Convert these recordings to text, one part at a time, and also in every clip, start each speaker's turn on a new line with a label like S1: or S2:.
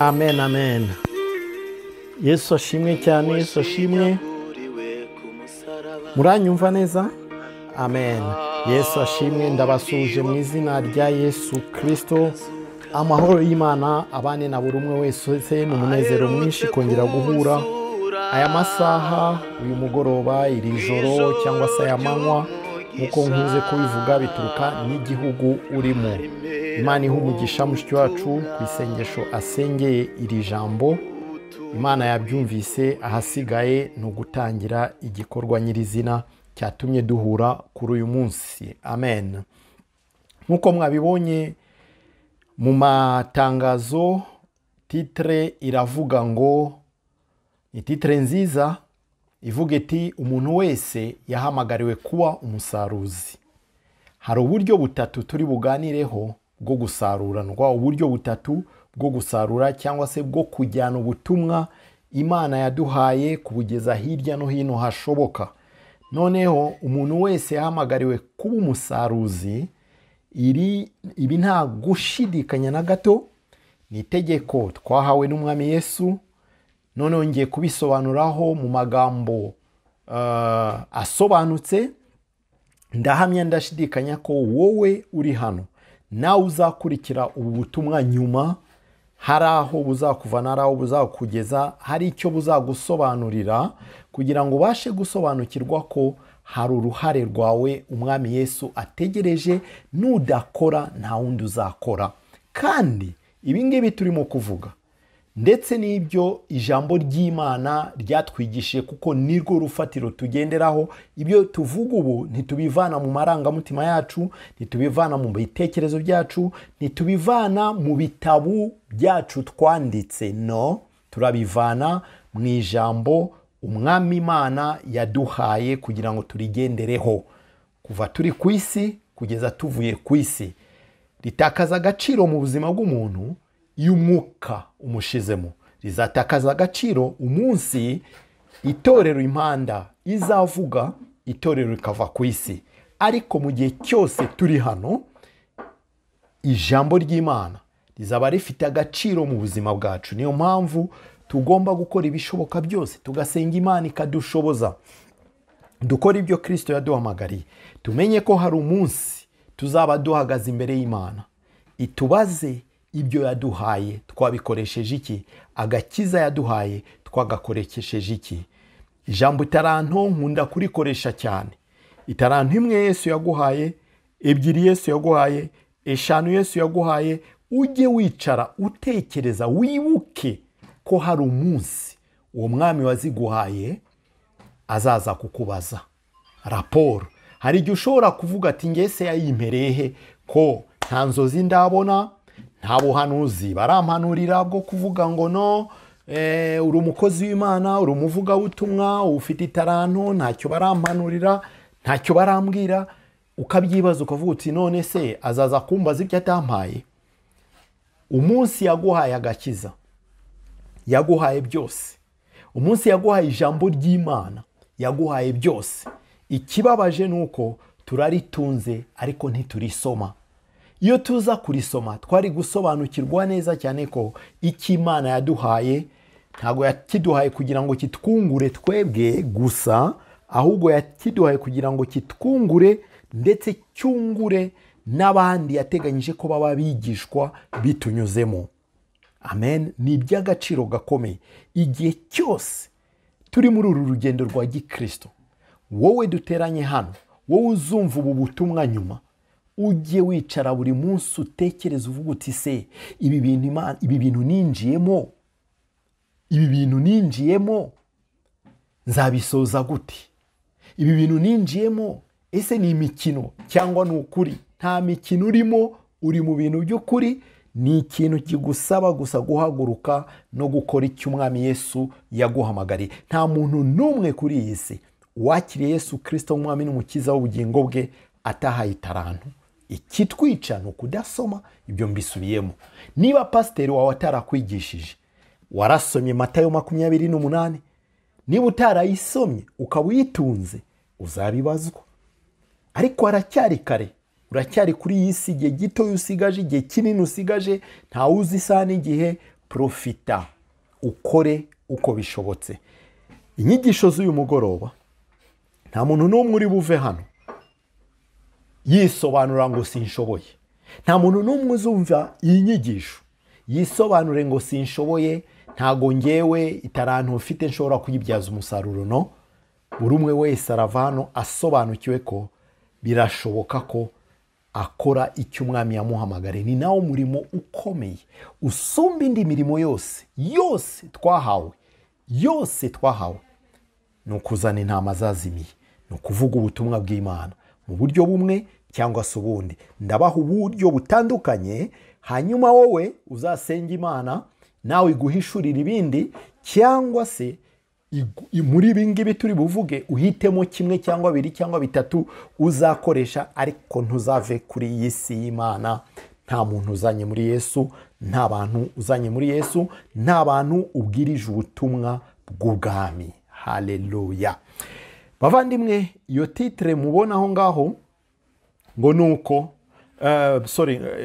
S1: Amen, amen. Yesu ashimwe cyane, Yesu ashimwe. Muranyumva neza? Amen. Yesu ashimwe. Ndabasuje mu izina rya Yesu Kristo. Amahoro y'Imana abane na buri umwe wese. Ni umunezero mwinshi kongera guhura aya masaha, uyu mugoroba, iri joro cyangwa se aya manywa, nkuko nkunze kubivuga bituruka n'igihugu urimo. Imana iha umugisha mushiki wacu ku isengesho asengeye iri jambo. Imana yabyumvise, ahasigaye ni ugutangira igikorwa nyirizina cyatumye duhura kuri uyu munsi. Amen. Nkuko mwabibonye mu matangazo, titre iravuga ngo, ni titre nziza ivuga iti umuntu wese yahamagariwe kuba umusaruzi. Hari uburyo butatu turi buganireho bwo gusaruranwa, uburyo butatu bwo gusarura cyangwa se bwo kujyana ubutumwa Imana yaduhaye kubugeza hirya no hino hashoboka. Noneho umuntu wese yahamagariwe kuba umusaruzi, ibi nta gushidikanya na gato, ni itegeko twahawe n'Umwami Yesu. Noneho ngiye kubisobanuraho mu magambo asobanutse. Ndahamya ndashidikanya ko wowe uri hano nawe uzakurikira ubu butumwa nyuma, hari aho buzakuvana, hari aho buzakugeza, hari icyo buzagusobanurira kugira ngo ubashe gusobanukirwa ko hari uruhare rwawe Umwami Yesu ategereje. Nudakora nta wundi uzakora. Kandi ibi ngibi turimo kuvuga ndetse n'ibyo ijambo ry'Imana ryatwigishije, kuko nirwo rufatiro tugenderaho. Ibyo tuvuga ubu ntitubivana mu marangamutima yacu, ntitubivana mu bitekerezo byacu, ntitubivana mu bitabu byacu twanditse, no turabivana mu ijambo Umwami Imana yaduhaye kugira ngo turigendereho kuva turi ku isi kugeza tuvuye ku isi. Ritakaza agaciro mu buzima bw'umuntu iyo umwuka umushizemo. Rizatakaza agaciro umunsi itorero impanda izavuga, itorero rikava ku isi. Ariko mu gihe cyose turi hano, ijambo ry'Imana rizaba rifite agaciro mu buzima bwacu. Niyo mpamvu tugomba gukora ibishoboka byose, tugasenga Imana ikadushoboza dukora ibyo Kristo yaduhamagariye. Tumenye ko hari umunsi tuzaba duhagaze imbere y'Imana itubaze ibyo yaduhaye twabikoresheje iki, agakiza yaduhaye twagakoresheje iki. Ijambo itaranto nkunda kurikoresha cyane. Itaranto imwe Yesu yaguhaye, ebyiri Yesu yaguhaye, 5 Yesu yaguhaye. Ujye wicara utekereza, wibuke ko hari umunsi uwo mwami waziguhaye azaza kukubaza raporo. Hari igihe ushobora kuvuga ati ngese yayimperehe ko nta nzozi ndabona, nta buhanuzi barampanurira bwo kuvuga ngo no uri umukozi w'Imana, uri umuvugabutumwa, ufite itaranto, ntacyo barampanurira, ntacyo barambwira. Ukabyibaza ukavuga uti none se azaza kumbaza ibyo atampaye? Umunsi yaguhaye agakiza, yaguhaye byose. Umunsi yaguhaye ijambo ry'Imana, yaguhaye byose. Ikibabaje nuko turaritunze ariko ntiturisoma. Iyo tuza kurisoma twari gusobanukirwa neza cyane ko icyo Imana yaduhaye ntago yakiduhaye kugira ngo kitwungure twebwe gusa, ahubwo yakiduhaye kugira ngo kitwungure ndetse cyungure n'abandi yateganyije ko baba bigishwa bitunyuzemo. Amen. Ni iby'agaciro gakomeye. Igihe cyose turi muri uru rugendo rwa Gikristo, wowe duteranye hano, wowe uzumva ubu butumwa nyuma, ujye wicara buri munsi utekereza uvuga uti se ibi bintu Imana, ibi bintu ninjiyemo, ibi bintu ninjiyemo nzabisoza gute? Ibi bintu ninjiyemo ese ni imikino cyangwa ni ukuri? Nta mikino urimo, uri mu bintu by'ukuri. Ni ikintu kigusaba gusa guhaguruka no gukora icyo Umwami Yesu yaguhamagariye. Nta muntu n'umwe kuri iyi si wakiriye Yesu Kristo nk'Umwami n'Umukiza w'ubugingo bwe atahaye itaranto. Ikitwica ni ukudasoma. Ibyo mbisubiyemo. Niba pasiteri wawe atarakwigishije, warasomye Matayo 28, niba utarayisomye ukaba uyitunze uzabibazwa. Ariko haracyari kare, uracyari kuri iyi si, igihe gito usigaje, igihe kinini usigaje, ntawuzi isaha n'igihe. Profita ukore uko bishobotse. Inyigisho z'uyu mugoroba, nta muntu n'umwe uri buve hano yisobanura ngo sinshoboye. Nta muntu n'umwe uzumva iyi nyigisho yisobanure ngo sinshoboye, ntago ngewe itarantu mfite nshobora kuyibyaza umusaruro. No, buri umwe wese arava hano asobanukiwe ko birashoboka ko akora icyo umwami yamuhamagariye. Ni nawo murimo ukomeye usumba indi mirimo yose yose twahawe, yose twahawe, ni ukuzana intama zazimiye, ni ukuvuga ubutumwa bw'Imana mu buryo bumwe cyangwa se ubundi. Ndabaha uburyo butandukanye, hanyuma wowe uzasenga Imana nawe iguhishurira ibindi, cyangwa se muri ibi ngibi turi buvuge uhitemo kimwe cyangwa bibiri cyangwa bitatu uzakoresha, ariko ntuzave kuri iyi si y'Imana nta muntu uzanye muri Yesu, nta bantu uzanye muri Yesu, nta bantu ubwirije ubutumwa bw'ubwami. Haleluya. Bavandimwe, iyo titre mubona aho ngaho ngo nuko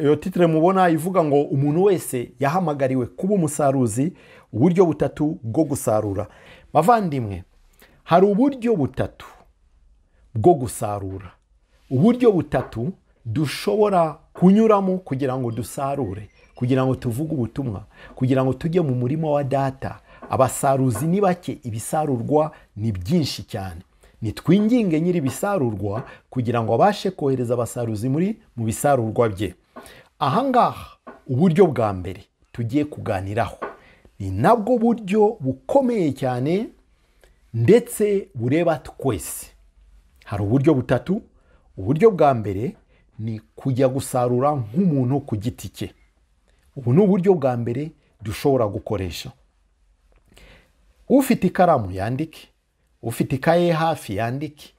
S1: iyo titre mubona ivuga ngo umuntu wese yahamagariwe kuba umusaruzi, uburyo butatu bwo gusarura. Bavandimwe, hari uburyo butatu bwo gusarura, uburyo butatu dushobora kunyuramo kugira ngo dusarure, kugira ngo tuvuge ubutumwa, kugira ngo tujye mu murima wa data. Abasaruzi ni bake, ibisarurwa ni byinshi cyane. Nitwinginge nyiri ibisarurwa kugira ngo abashe kohereza abasaruzi muri mu bisarurwa bye. Ahangaha uburyo bwa mbere tugiye kuganiraho ni nabwo buryo bukomeye cyane ndetse bureba twese. Hari uburyo butatu. Uburyo bwa mbere ni kujya gusarura nk'umuntu ku giti cye. Ubu ni uburyo bwa mbere dushobora gukoresha. Ufite ikaramu yandike, ufite ikaye hafi yandike,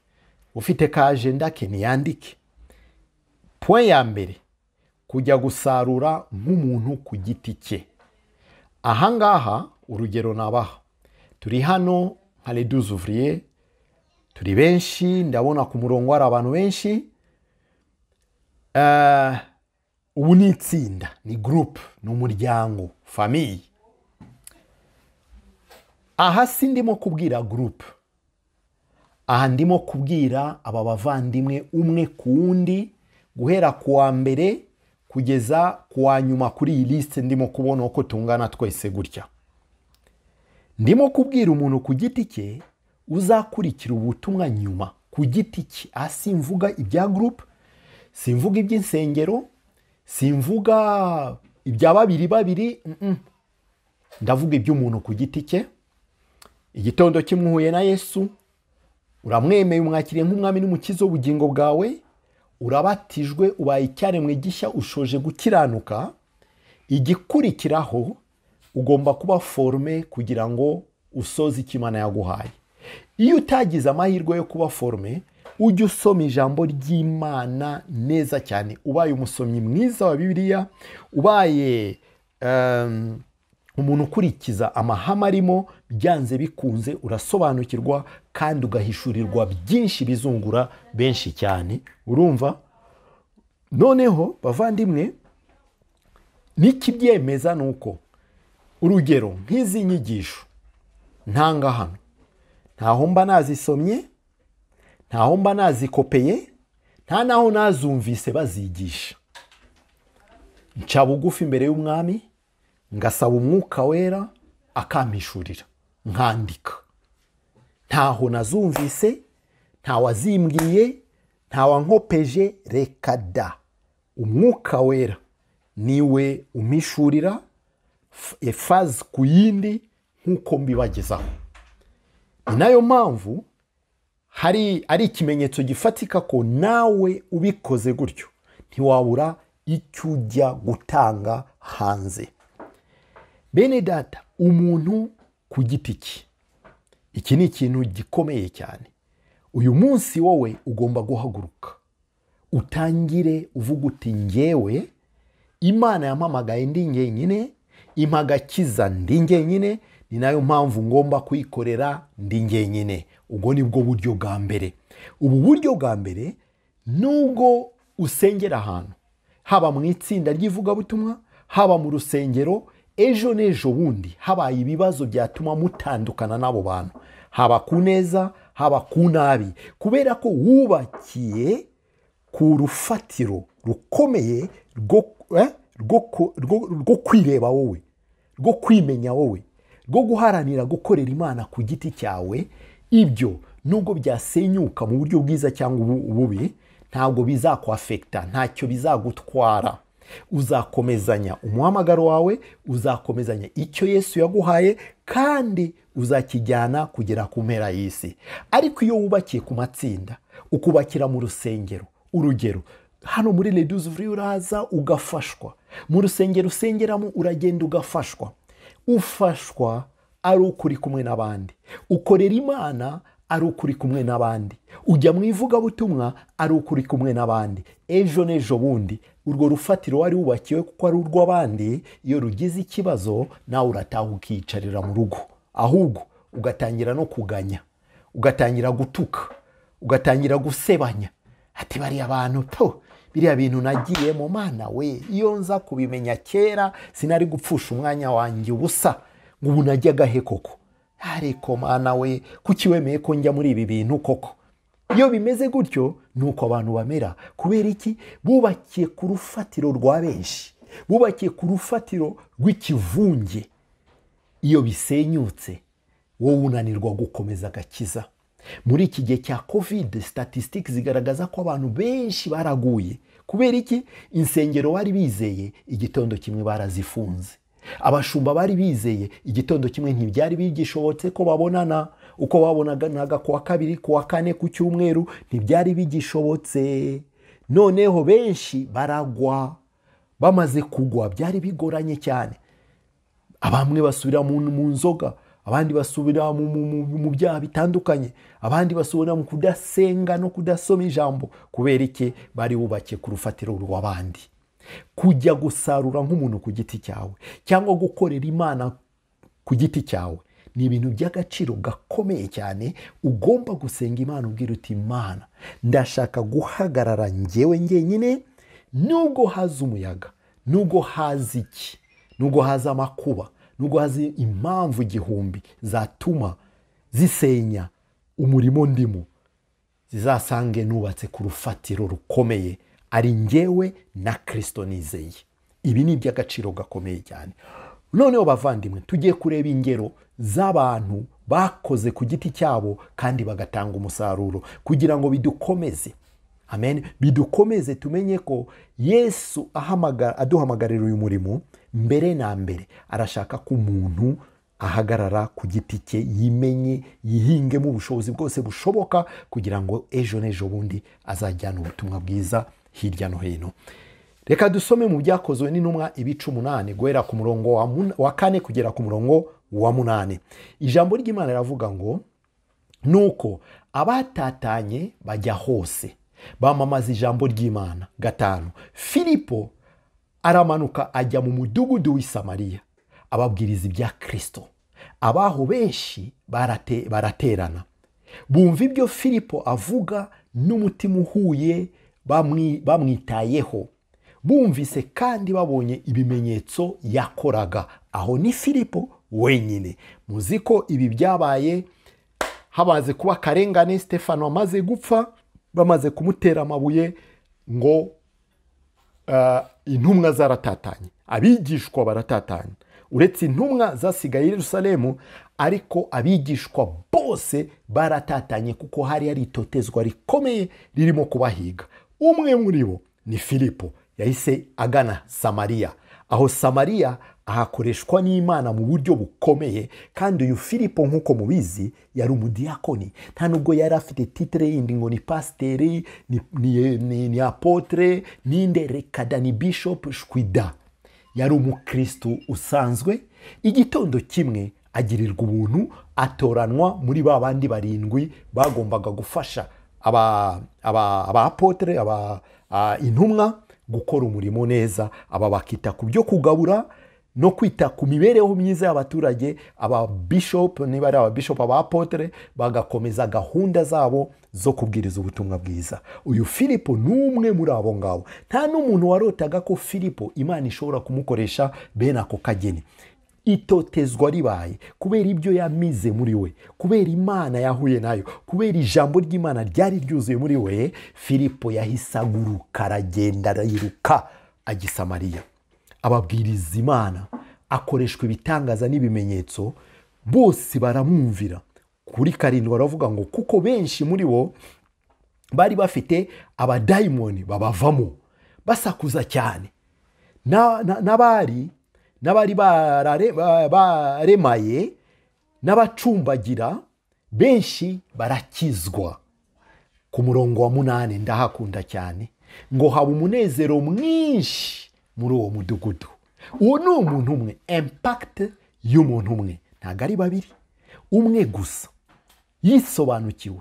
S1: ufite ka agenda ke niyandike. Point ya mbere, kujya gusarura nk'umuntu ku giti cye. Ahangaha urugero nabaha, turi hano nka les 12 ouvriers, turi benshi, ndabona ku murongo hari abantu benshi. Ubu ni itsinda, ni groupe, ni umuryango, famille. Aha si ndimo kubwira groupe, aha ndimo kubwira aba bavandimwe umwe ku wundi, guhera ku wa mbere kugeza ku wa nyuma kuri iyi liste ndimo kubona uko tungana twese gutya. Ndimo kubwira umuntu ku giti cye uzakurikira ubutumwa nyuma ku giti cye. Aha simvuga ibya groupe, simvuga iby'insengero, simvuga ibya babiri babiri, ndavuga iby'umuntu ku giti cye. Igitondo kimwe uhuye na Yesu, uramwemeye, umwakiriye nk'umwami n'umukiza w'ubugingo bwawe, urabatijwe, ubaye icyaremwe gishya, ushoje gukiranuka. Igikurikiraho ugomba kuba forme kugira ngo usoze icyo Imana yaguhaye. Iyo utagize amahirwe yo kuba forme, ujye usoma ijambo ry'Imana neza cyane. Ubaye umusomyi mwiza wa Bibiliya, ubaye umuntu ukurikiza amahame arimo, byanze bikunze urasobanukirwa kandi ugahishurirwa byinshi bizungura benshi cyane. Urumva? Noneho bavandimwe, n'ikibyemeza nuko urugero nk'izi nyigisho ntanga hano, ntaho mba nazisomye, ntaho mba nazikopeye, nta naho nazumvise bazigisha. Nca bugufi imbere y'umwami, ngasaba umwuka wera akampishurira, nkandika. Ntaho nazumvise, ntawazimbwiye, ntawankopeje, reka da. Umwuka wera niwe umpishurira efazi ku yindi nk'uko mbibagezaho. Ni nayo mpamvu hari ari ikimenyetso gifatika ko nawe ubikoze gutyo ntiwabura icyo ujya gutanga hanze. Bene data, umuntu ku giti cye, iki ni ikintu gikomeye cyane. Uyu munsi wowe ugomba guhaguruka utangire uvuga uti ngewe Imana yampamagaye ndi njyenyine, impa agakiza ndi njyenyine, ni nayo mpamvu ngomba kuyikorera ndi njyenyine. Ubwo ni bwo buryo bwa mbere. Ubu buryo bwa mbere, nubwo usengera ahantu, haba mu itsinda ry'ivugabutumwa, haba mu rusengero, Ejo n'ejo bundi habaye ibibazo byatuma mutandukana n'abo bantu, haba ku neza haba ku nabi, kubera ko wubakiye ku rufatiro rukomeye rwo kwireba wowe, rwo kwimenya wowe, rwo guharanira gukorera Imana ku giti cyawe. Ibyo nubwo byasenyuka mu buryo bwiza cyangwa ububi, ntabwo bizakwafekita, ntacyo bizagutwara. Uzakomezanya umuhamagaro wawe, uzakomezanya icyo Yesu yaguhaye, kandi uzakijyana kugera ku mpera y'isi. Ariko iyo wubakiye ku matsinda, ukubakira mu rusengero, urugero hano muri Les 12 Ouvriers uraza ugafashwa, mu rusengero usengeramo uragenda ugafashwa. Ufashwa ari uko uri kumwe n'abandi, ukorera Imana ari uko uri kumwe n'abandi, ujya mu ivugabutumwa ari uko uri kumwe n'abandi. Ejo n'ejo bundi urwo rufatiro wari wubakiwe kuko ari urw'abandi, iyo rugize ikibazo nawe urataha ukiyicarira mu rugo, ahubwo ugatangira no kuganya, ugatangira gutuka, ugatangira gusebanya, ati bariya bantu po biriya bintu nagiyemo, Mana we, iyo nza kubimenya kera sinari gupfusha umwanya wanjye ubusa, ngo ubu najyaga he koko? Ariko Mana we, kuki wemeye ko njya muri ibi bintu koko? Iyo bimeze gutyo nuko abantu bamera. Kubera iki? Bubakiye ku rufatiro rwa benshi, bubakiye ku rufatiro rw'ikivunge. Iyo bisenyutse wowe unanirwa gukomeza agakiza. Muri iki gihe cya Covid, statistics zigaragaza ko abantu benshi baraguye. Kubera iki? Insengero bari bizeye igitondo kimwe barazifunze, abashumba bari bizeye igitondo kimwe ntibyari bigishobotse ko babonana uko babonanaga kuwa kabiri, kuwa kane, ku cyumweru, ntibyari bigishobotse. Noneho benshi baragwa. Bamaze kugwa byari bigoranye cyane, abamwe basubira mu nzoga, abandi basubira mu byaha bitandukanye, abandi basubira mu kudasenga no kudasoma ijambo. Kubera iki? Bari bubakiye ku rufatiro rw'abandi. Kujya gusarura nk'umuntu ku giti cyawe cyangwa gukorera Imana ku giti cyawe ni ibintu by'agaciro gakomeye cyane. Ugomba gusenga Imana ubwira uti Imana, ndashaka guhagarara njyewe njyenyine, nubwo haza umuyaga, nubwo haza iki, nubwo haza amakuba, nubwo haza impamvu igihumbi zatuma zisenya umurimo ndimo, zizasange nubatse ku rufatiro rukomeye, ari njyewe na Kristo nizeye. Ibi ni iby'agaciro gakomeye cyane. Noneho bavandimwe, tugiye kureba ingero z'abantu bakoze ku giti cyabo kandi bagatanga umusaruro, kugira ngo bidukomeze. Amen. Bidukomeze tumenye ko Yesu aduhamagarira uyu murimo, mbere na mbere arashaka ko umuntu ahagarara ku giti cye, yimenye, yihingemo ubushobozi bwose bushoboka, kugira ngo ejo n'ejo bundi azajyana ubutumwa bwiza hirya no hino. Reka dusome mu Byakozwe n'Intumwa ibice 8 guhera ku murongo wa 4 kugera ku murongo wa 8. Ijambo ry'Imana riravuga ngo nuko abatatanye bajya hose bamamaza ijambo ry'Imana. 5, Filipo aramanuka ajya mu mudugudu w'i Samariya ababwiriza ibya Kristo. Abaho benshi baraterana, bumva ibyo Filipo avuga n'umutima uhuye, bamwitayeho. Bumvise kandi babonye ibimenyetso yakoraga. Aho ni Filipo wenyine. Muzi ko ibi byabaye habaze kuba karengane, Stefano amaze gupfa, bamaze kumutera amabuye, ngo intumwa zaratatanye, abigishwa baratatanye. Uretse intumwa zasigaye i Yerusalemu, ariko abigishwa bose baratatanye, kuko hari hari itotezwa rikomeye ririmo kubahiga. Umwe muri bo ni Filipo, yahise agana Samariya. Aho Samariya ahakoreshwa n'Imana mu buryo bukomeye. Kandi uyu Filipo nk'uko mubizi yari umudiyakoni, nta nubwo yari afite titre yindi ngo ni pasiteri, ni apotre, ninde rekada, ni bishop, shwida. Yari umukristo usanzwe. Igitondo kimwe agirirwa ubuntu, atoranwa muri ba bandi 7 bagombaga gufasha aba apotre, aba intumwa gukora umurimo neza. Aba bakita ku byo kugabura, no kwita ku mibereho myiza y'abaturage. Aba bishop, niba ari aba bishop, aba apotre, bagakomeza gahunda zabo zo kubwiriza ubutumwa bwiza. Uyu Filipo ni umwe muri abo ngabo. Nta n'umuntu warotaga ko Filipo Imana ishobora kumukoresha bene ako kageni. Itotezwa ribaye kubera ibyo yamize muri we, kubera Imana yahuye nayo, kubera ijambo ry'Imana ryari ryuzuye muri we, Filipo yahise aguruka aragenda ariruka ajya i Samariya, ababwiriza Imana, akoreshwa ibitangaza n'ibimenyetso, bose baramwumvira. Kuri 7 baravuga ngo kuko benshi muri bo bari bafite abadayimoni babavamo basakuza cyane, n'abari baremaye n'abacumbagira benshi barakizwa. Ku murongo wa 8 ndahakunda cyane, ngo haba umunezero mwinshi muri uwo mudugudu. Uwo ni umuntu umwe, impact y'umuntu umwe, ntabwo ari babiri, umwe gusa yisobanukiwe,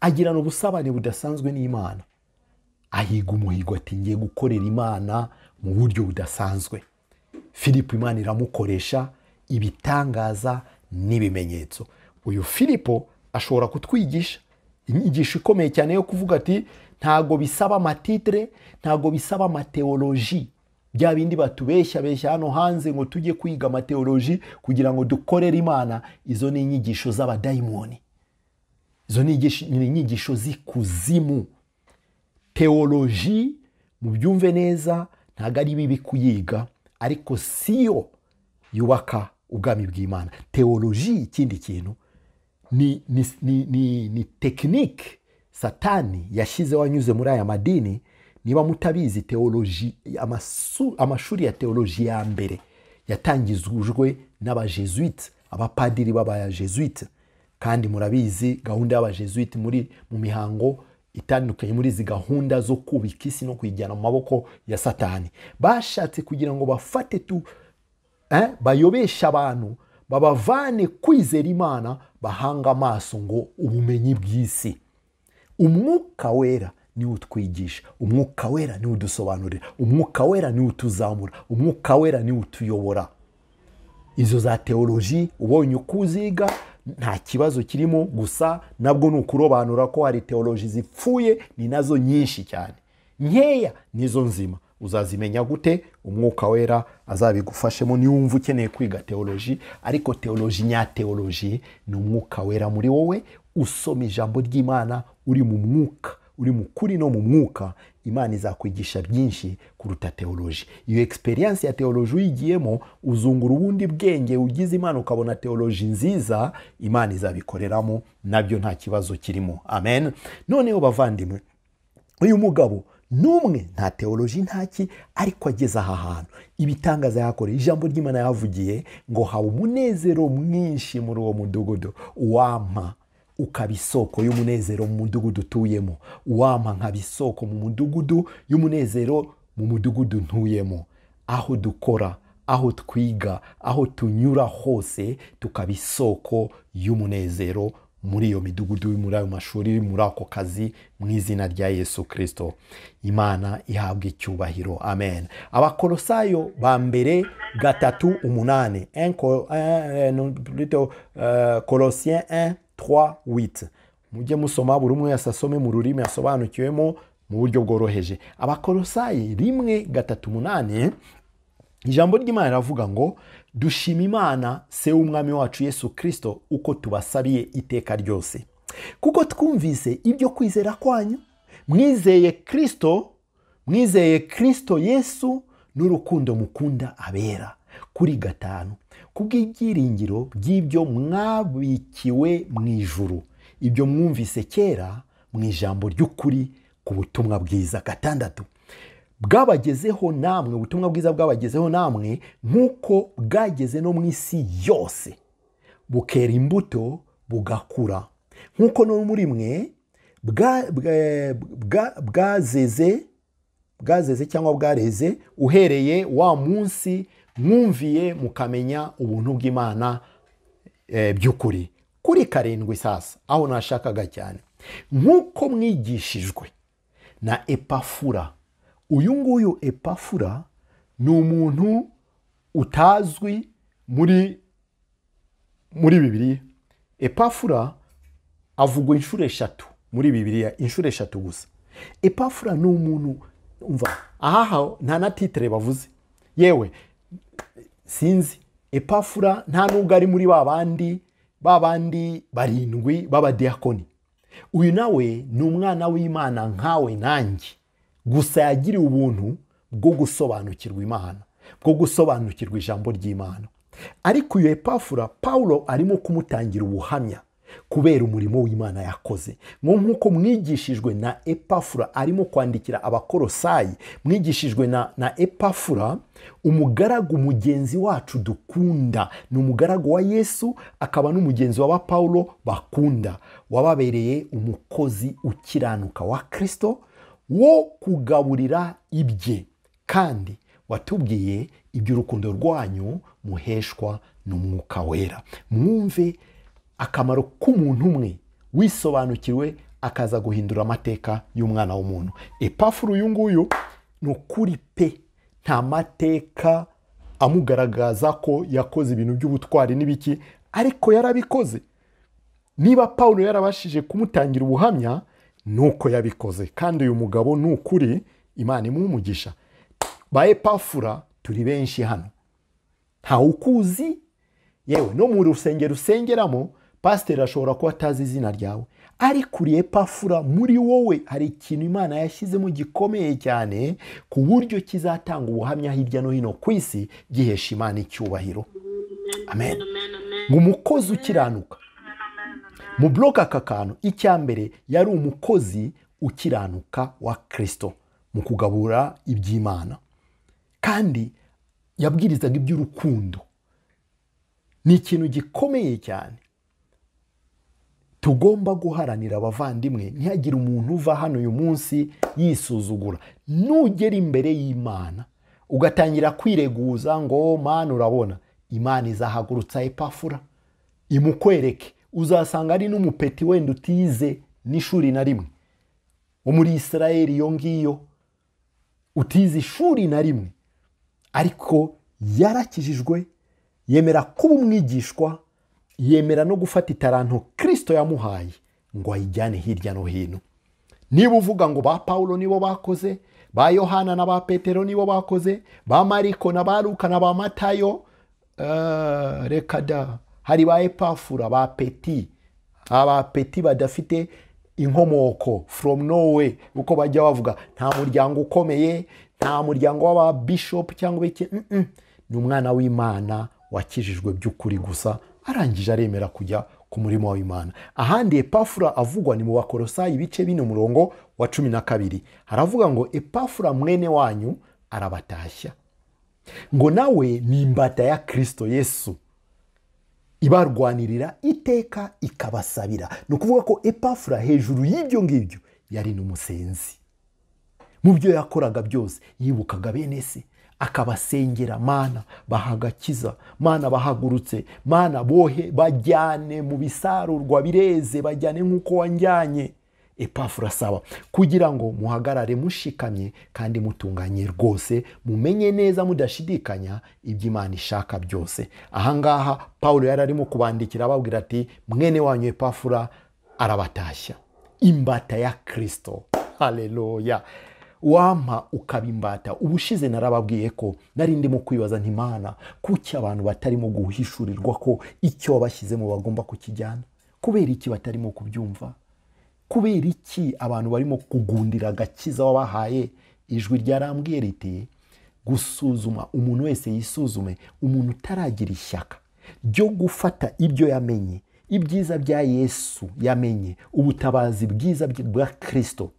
S1: agirana ubusabane budasanzwe n'Imana, ahiga umuhigo ati ngiye gukorera Imana mu buryo budasanzwe. Filipo Imana iramukoresha ibitangaza n'ibimenyetso. Uyu Filipo ashobora kutwigisha inyigisho ikomeye cyane yo kuvuga ati ntago bisaba amatitre, ntago bisaba amateoloji, bya bindi batubeshya beshya hano hanze ngo tujye kwiga amateoloji kugira ngo dukorere Imana. Izo ni inyigisho z'abadayimoni, izo ni inyigisho z'ikuzimu. Teoloji mubyumve neza, ntago ari bibi kuyiga, ariko siyo yubaka ubwami bw'Imana. Teoloji ikindi kintu ni tekinike Satani yashyizeho anyuze muri aya madini. Niba mutabizi, teoloji, amashuri ya teoloji ya mbere yatangizwe n'abajesuite, abapadiri b'abajesuite. Kandi murabizi gahunda y'abajesuite muri mu mihango itandukanye, muri izi gahunda zo kubika isi no kuyijyana mu maboko ya Satani. Bashatse kugira ngo bafate bayobesha abantu, babavane kwizera Imana, bahanga amaso ngo ubumenyi bw'isi. Umwuka wera ni utwigisha, umwuka wera ni udusobanurira, umwuka wera ni utuzamura, umwuka wera ni utuyobora. Izo za teoloji ubonye ukuziga nta kibazo kirimo, gusa nabwo ni ukurobanura ko hari teoloji zipfuye, ni nazo nyinshi cyane, nkeya nizo nzima. Uzazimenya gute? Umwuka wera azabigufashemo niwumva ukeneye kwiga teoloji. Ariko teoloji nya teoloji ni umwuka wera muri wowe, usoma ijambo ry'Imana uri mu mwuka, uri mu kuri no mu mwuka. Imana izakwigisha byinshi kuruta teoloji. Iyo experience ya teoloji uyigiyemo, uzungura ubundi bwenge, ugize Imana ukabona teoloji nziza, Imana izabikoreramo, nabyo nta kibazo kirimo. Amen. Noneho bavandimwe, uyu mugabo numwe nta teoloji ntaki, ariko ageze aha hantu ibitangaza yakoreye, ijambo ry'Imana yavugiye ngo haba umunezero mwinshi muri uwo mudugudu. Uwampa ukaba isoko y'umunezero mu mudugudu utuyemo, uwampa nkaba isoko mu mudugudu y'umunezero mu mudugudu ntuyemo. Aho dukora, aho twiga, aho tunyura hose, tukaba isoko y'umunezero muri iyo midugudu, muri ayo mashuri, muri ako kazi, mu izina rya Yesu Kristo. Imana ihabwe icyubahiro. Amen. Abakolosayo ba mbere 3:8, Colossiens 1:3-8. Mujye musoma buri umwe asome mu rurimi asobanukiwemo mu buryo bworoheje. Abakolosayi 1:3-8, ijambo ry'Imana riravuga ngo dushima Imana se w'umwami wacu Yesu Kristo uko tubasabiye iteka ryose, kuko twumvise ibyo kwizera kwanyu, mwizeye Kristo, mwizeye Kristo Yesu n'urukundo mukunda abera. Kuri 5, kubw'ibyiringiro by'ibyo mwabikiwe mu ijuru, ibyo mwumvise kera mu ijambo ry'ukuri ku butumwa bwiza. 6, bwabagezeho namwe, ubutumwa bwiza bwabagezeho namwe nk'uko bwageze no mu isi yose, bukera imbuto bugakura, nk'uko no muri mwe bwazeze cyangwa bwareze, uhereye wa munsi mwumviye mukamenya ubuntu bw'Imana by'ukuri. Kuri 7 sasa, aho nashakaga cyane, nk'uko mwigishijwe na Epafura. Uyu nguyu Epafura ni umuntu utazwi muri Bibiliya. Epafura avugwa inshuro 3 muri Bibiliya, inshuro 3 gusa. Epafura ni umuntu umva ahaha nta na titre bavuze, yewe sinzi. Epafura nta nubwo ari muri babandi 7 b'abadiyakoni. Uyu nawe ni umwana w'Imana nkawe nanjye, gusa yagiriwe ubuntu bwo gusobanukirwa Imana, bwo gusobanukirwa ijambo ry'Imana. Ariko uyu Epafura Paulo arimo kumutangira ubuhamya kubera umurimo w'Imana yakoze. Nk'uko mwigishijwe na Epafura arimo kwandikira Abakolosayi, mwigishijwe na Epafura, umugaragu mugenzi wacu dukunda, ni umugaragu wa Yesu akaba n'umugenzi wa Paulo bakunda, wababereye umukozi ukiranuka wa Kristo wo kugaburira ibye, kandi watubwiye iby'urukundo rwanyu muheshwa n'Umwuka Wera. Mwumve akamaro k'umuntu umwe wisobanukiwe akaza guhindura amateka y'umwana w'umuntu. Epafura uyu nguyu ni ukuri pe, nta mateka amugaragaza ko yakoze ibintu by'ubutwari n'ibiki, ariko yarabikoze. Niba Paulo yarabashije kumutangira ubuhamya, nuko yabikoze. Kandi uyu mugabo ni ukuri, Imana imuha umugisha. Ba Epafura turi benshi hano, ntawe ukuzi, yewe no mu rusengero usengeramo pasiteri ashobora kuba atazi izina ryawe, ariko uri Epafura, muri wowe hari ikintu Imana yashyizemo gikomeye cyane ku buryo kizatanga ubuhamya hirya no hino ku isi, gihesha Imana icyubahiro. Amen. Ngo umukozi ukiranuka mu bloka aka kantu, icya mbere yari umukozi ukiranuka wa Kristo mu kugabura iby'Imana, kandi yabwirizaga iby'urukundo. Ni ikintu gikomeye cyane tugomba guharanira abavandimwe. Ntihagire umuntu uva hano uyu munsi yisuzugura. Nugera imbere y'Imana ugatangira kwireguza ngo Mana urabona, Imana izahagurutsa Epafura imukwereke. Uzasanga ari n'umupeti wenda utize n'ishuri na rimwe wo muri Israeli iyo ngiyo, utize ishuri na rimwe, ariko yarakijijwe, yemera kuba umwigishwa, yemera no gufata itaranto Kristo yamuhaye ngo ayijyane hirya no hino. Niba uvuga ngo ba Paulo nibo bakoze, ba Yohana na ba Petero nibo bakoze, ba Mariko na ba Luka na ba Matayo, reka da, hari ba Epafura, ba Peti, aba Peti badafite inkomoko from nowhere, uko bajya bavuga, nta muryango ukomeye, nta muryango w'aba bishop cyangwa iki. Ni umwana w'Imana wakijijwe by'ukuri gusa, arangije aremera kujya ku murimo w'Imana. Ahandi Epafura avugwa ni mu Bakolosayi ibice 4 umurongo wa 12. Haravuga ngo Epafura mwene wanyu arabatashya, ngo nawe ni imbata ya Kristo Yesu ibarwanirira iteka ikabasabira. Ni ukuvuga ko Epafura hejuru y'ibyo ngibyo yari n'umusenzi. Mu byo yakoraga byose yibukaga bene se, akabasengera, Mana bahagakiza, Mana bahagurutse, Mana bohe bajyane mu bisarurwa bireze, bajyane nk'uko wanjyanye. Epafura asaba kugira ngo muhagarare mushikamye kandi mutunganye rwose, mumenye neza mudashidikanya ibyo Imana ishaka byose. Ahangaha Paulo yari arimo kubandikira ababwira ati mwene wanyu Epafura arabatashya, imbata ya Kristo. Haleluya. Wampa ukabimbata. Ubushize narababwiye ko nari ndimo kwibaza nti Mana, kuki abantu batarimo guhishurirwa ko icyo wabashyizemo bagomba kukijyana? Kubera iki batarimo kubyumva? Kubera iki abantu barimo kugundira agakiza wabahaye? Ijwi ryarambwiye riti gusuzuma, umuntu wese yisuzume. Umuntu utaragira ishyaka ryo gufata ibyo yamenye, ibyiza bya Yesu yamenye, ubutabazi bwiza bwa Kristo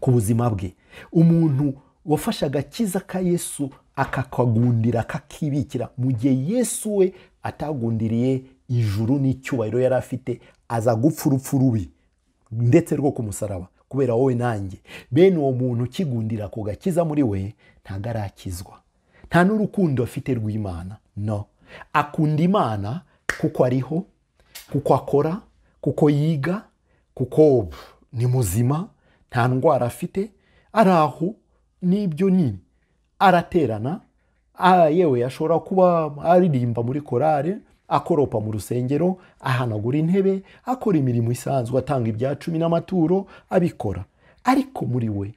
S1: ku buzima bwe, umuntu wafashe agakiza ka Yesu akakagundira akakibikira, mu gihe Yesu we atagundiriye ijuru n'icyubahiro yari afite, aza gupfa urupfu rubi ndetse rwo ku musaraba kubera wowe nanjye. Bene uwo muntu ukigundira ku gakiza muri we ntago arakizwa, nta n'urukundo afite rw'Imana. No, akunda Imana kuko ariho, kuko akora, kuko yiga, kuko ni muzima, nta ndwara afite, araho n'ibyo nyine, araterana, Yewe ashobora kuba aririmba muri korale, akoropa mu rusengero, ahanagura intebe, akora imirimo isanzwe, atanga ibya cumi n'amaturo, abikora. Ariko muri we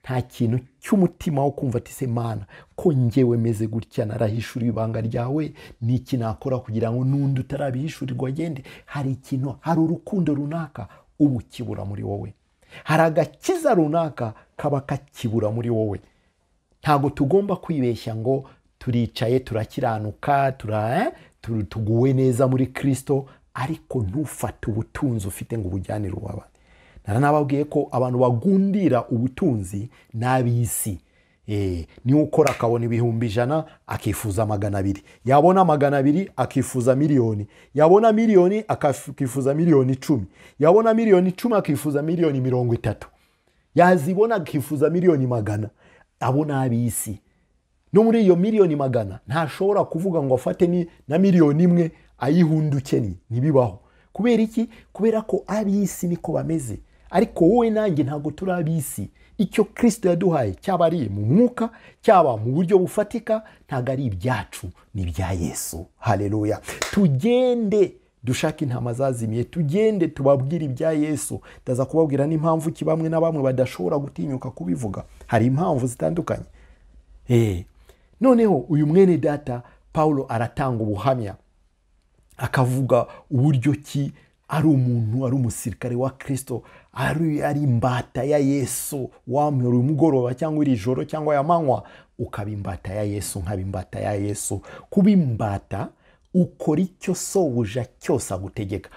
S1: nta kintu cy'umutima wo kumva ati se Mana, ko njyewe meze gutya, narahishuriwe ibanga ryawe, niki nakora kugira ngo n'undi utarabihishurirwa agende. Hari ikintu, hari urukundo runaka uba ukibura muri wowe, hari agakiza runaka kaba kakibura muri wowe. Ntabwo tugomba kwibeshya ngo turicaye turakiranuka, tuguwe neza muri Kristo, ariko ntufate ubutunzi ufite ngo ubujyanire uwabandi. Naranababwiye ko abantu bagundira ubutunzi n'ab'isi. Niwe ukora akabona 100,000 akifuza 200, yabona 200 akifuza 1,000,000, yabona 1,000,000 akifuza 10,000,000, yabona 10,000,000 akifuza 30,000,000, yazibona akifuza 100,000,000. Abo n'ab'isi. No muri iyo 100,000,000 ntashobora kuvuga ngo afate na 1,000,000 ayihunduke, ntibibaho. Kubera iki? Kubera ko ab'isi niko bameze. Ariko wowe nanjye ntabwo turi ab'isi. Icyo Kristo yaduhaye cyaba ari mu mwuka, cyaba mu buryo bufatika, ntabwo ari ibyacu, ni ibya Yesu. Haleluya. Tugende dushake intama zazimiye, tugende tubabwire ibya Yesu. Ndaza kubabwira n'impamvu ki bamwe na bamwe badashobora gutinyuka kubivuga. Hari impamvu zitandukanye. Noneho uyu mwene data Paulo aratanga ubuhamya, akavuga uburyo ki ari umuntu, ari umusirikare wa Kristo, ari imbata ya Yesu. Wamwe uyu mugoroba cyangwa iri joro cyangwa ya manywa ukaba imbata ya Yesu, nkaba imbata ya Yesu. Kuba imbata, ukora icyo sobuja cyose agutegeka.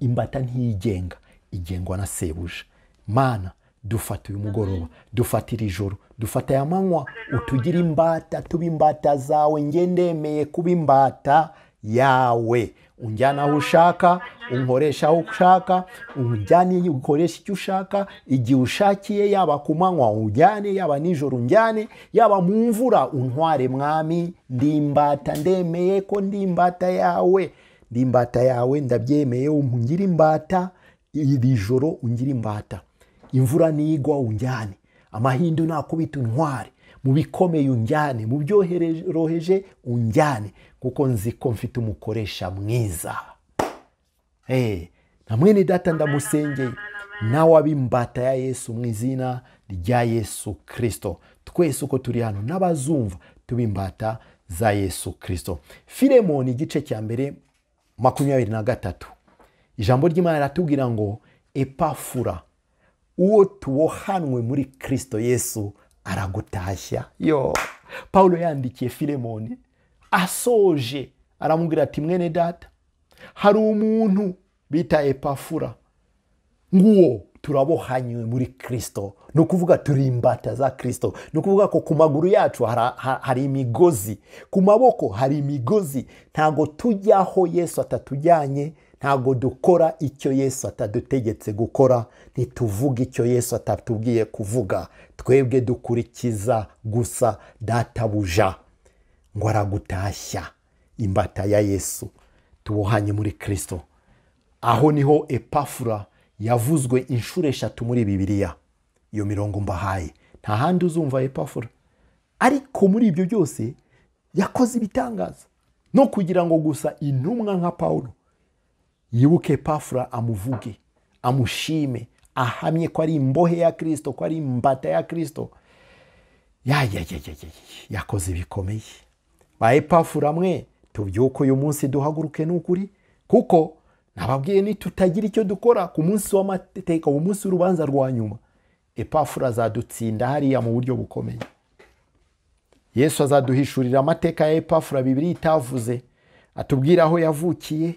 S1: Imbata ntiyigenga, igengwa na sebuja. Mana, dufate uyu mugoroba, dufate iri joro, dufate aya manywa, utugire imbata, tuba imbata zawe. Nge ndemeye kuba imbata yawe. Unjyana aho ushaka, unkoresha aho ushaka, unjyane ukoresha icyo ushaka, igihe ushakiye, yaba ku manywa unjyane, yaba nijoro unjyane, yaba mu mvura untware. Mwami, ndi imbata, ndemeye ko ndi imbata yawe, ndi imbata yawe, ndabyemeye, ungire imbata iri joro, ungire imbata. Imvura nigwa unjyane, amahindu nakubita untware, mu bikomeye unjyane, mu byoroheje unjyane, kuko nzi ko mfite umukoresha mwiza. Na mwene data ndamusengeye, nawe abe imbata ya Yesu mu izina rya Yesu Kristo. Twese uko turi hano n'abazumva tuba imbata za Yesu Kristo. Filemoni igice cya mbere 23, ijambo ry'Imana riratubwira ngo Epafura, uwo tubohanwe muri Kristo Yesu aragutashya. Yo, Paulo yandikiye Filemoni asoje aramubwira ati mwene data, hari umuntu bita Epafura, nguwo turabohanywe muri Kristo. Ni ukuvuga turi imbata za Kristo. Ni ukuvuga ko ku maguru yacu hari imigozi, ku maboko hari imigozi. Ntago tujyaho Yesu atatujyanye, ntago dukora icyo Yesu atadutegetse gukora, ntituvuga icyo Yesu atatubwiye kuvuga. Twebwe dukurikiza gusa databuja. Ngo aragutashya, imbata ya Yesu, tubohanye muri Kristo. Aho niho Epafura yavuzwe inshuro 3 muri Bibiliya. Iyo mirongo mbahaye, nta handi uzumva Epafura. Ariko muri ibyo byose yakoze ibitangaza, no kugira ngo gusa intumwa nka Paulo yibuke Epafura, amuvuge, amushime, ahamye ko ari imbohe ya Kristo, ko ari imbata ya Kristo. Yakoze ibikomeye. Ba Epafura mwe, tubyuke uyu munsi duhaguruke n'ukuri, kuko nababwiye ni tutagira icyo dukora ku munsi w'amateka, ku munsi w'urubanza rwa nyuma, Epafura azadutsinda hariya mu buryo bukomeye. Yesu azaduhishurira amateka ya Epafura Bibiliya itavuze, atubwira aho yavukiye,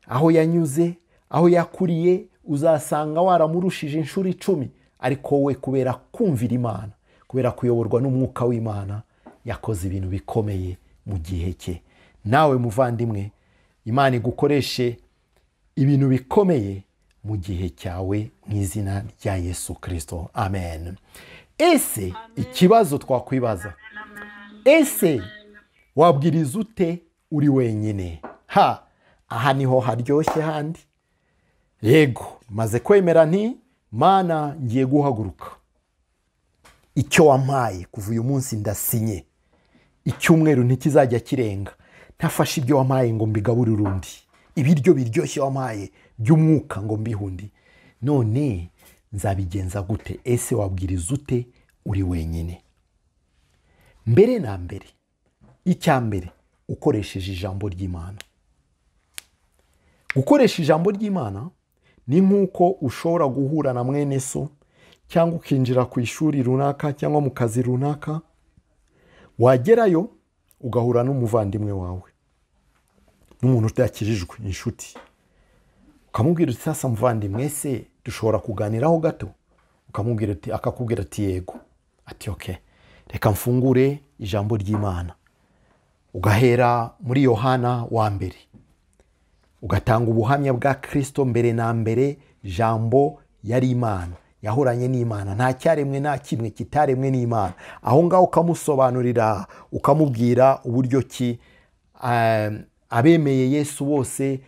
S1: aho yanyuze, aho yakuriye. Uzasanga waramurushije inshuro 10, ariko we kubera kumvira Imana, kubera kuyoborwa n'umwuka w'Imana, yakoze ibintu bikomeye mu gihe cye. Nawe muvandimwe, Imana igukoreshe ibintu bikomeye mu gihe cyawe mu izina rya Yesu Kristo. Amen. Ese ikibazo twakwibaza, ese wabwiriza ute uri wenyine? Ha, aha niho haryoshye handi. Yego, maze kwemera nti Mana ngiye guhaguruka, icyo wampaye kuva uyu munsi ndasinye, Icyumweru ntikizajya kirenga ntafashe ibyo wampaye ngo mbigaburire undi, ibiryo biryoshye wampaye by'umwuka ngo mbihundi. None nzabigenza gute? Ese wabwiriza ute uri wenyine? Mbere na mbere, icya mbere, ukoresheje ijambo ry'Imana. Gukoresha ijambo ry'Imana ni nk'uko ushobora guhura na mwene so, cyangwa ukinjira ku ishuri runaka cyangwa mu kazi runaka, wagerayo ugahura n'umuvandimwe wawe, n'umuntu utakijijwe, inshuti, ukamubwira uti sasa muvandimwe, ese dushobora kuganiraho gato? Ukamubwira uti, akakubwira ati yego, ati okay, reka mfungure ijambo ry'Imana. Ugahera muri Yohana wa mbere, ugatanga ubuhamya bwa Kristo. Mbere na mbere jambo yari Imana, yahoranye n'Imana, nta cyaremwe nta kimwe kitaremwe n'Imana. Aho ngaho ukamusobanurira, ukamubwira uburyo ki abemeye Yesu bose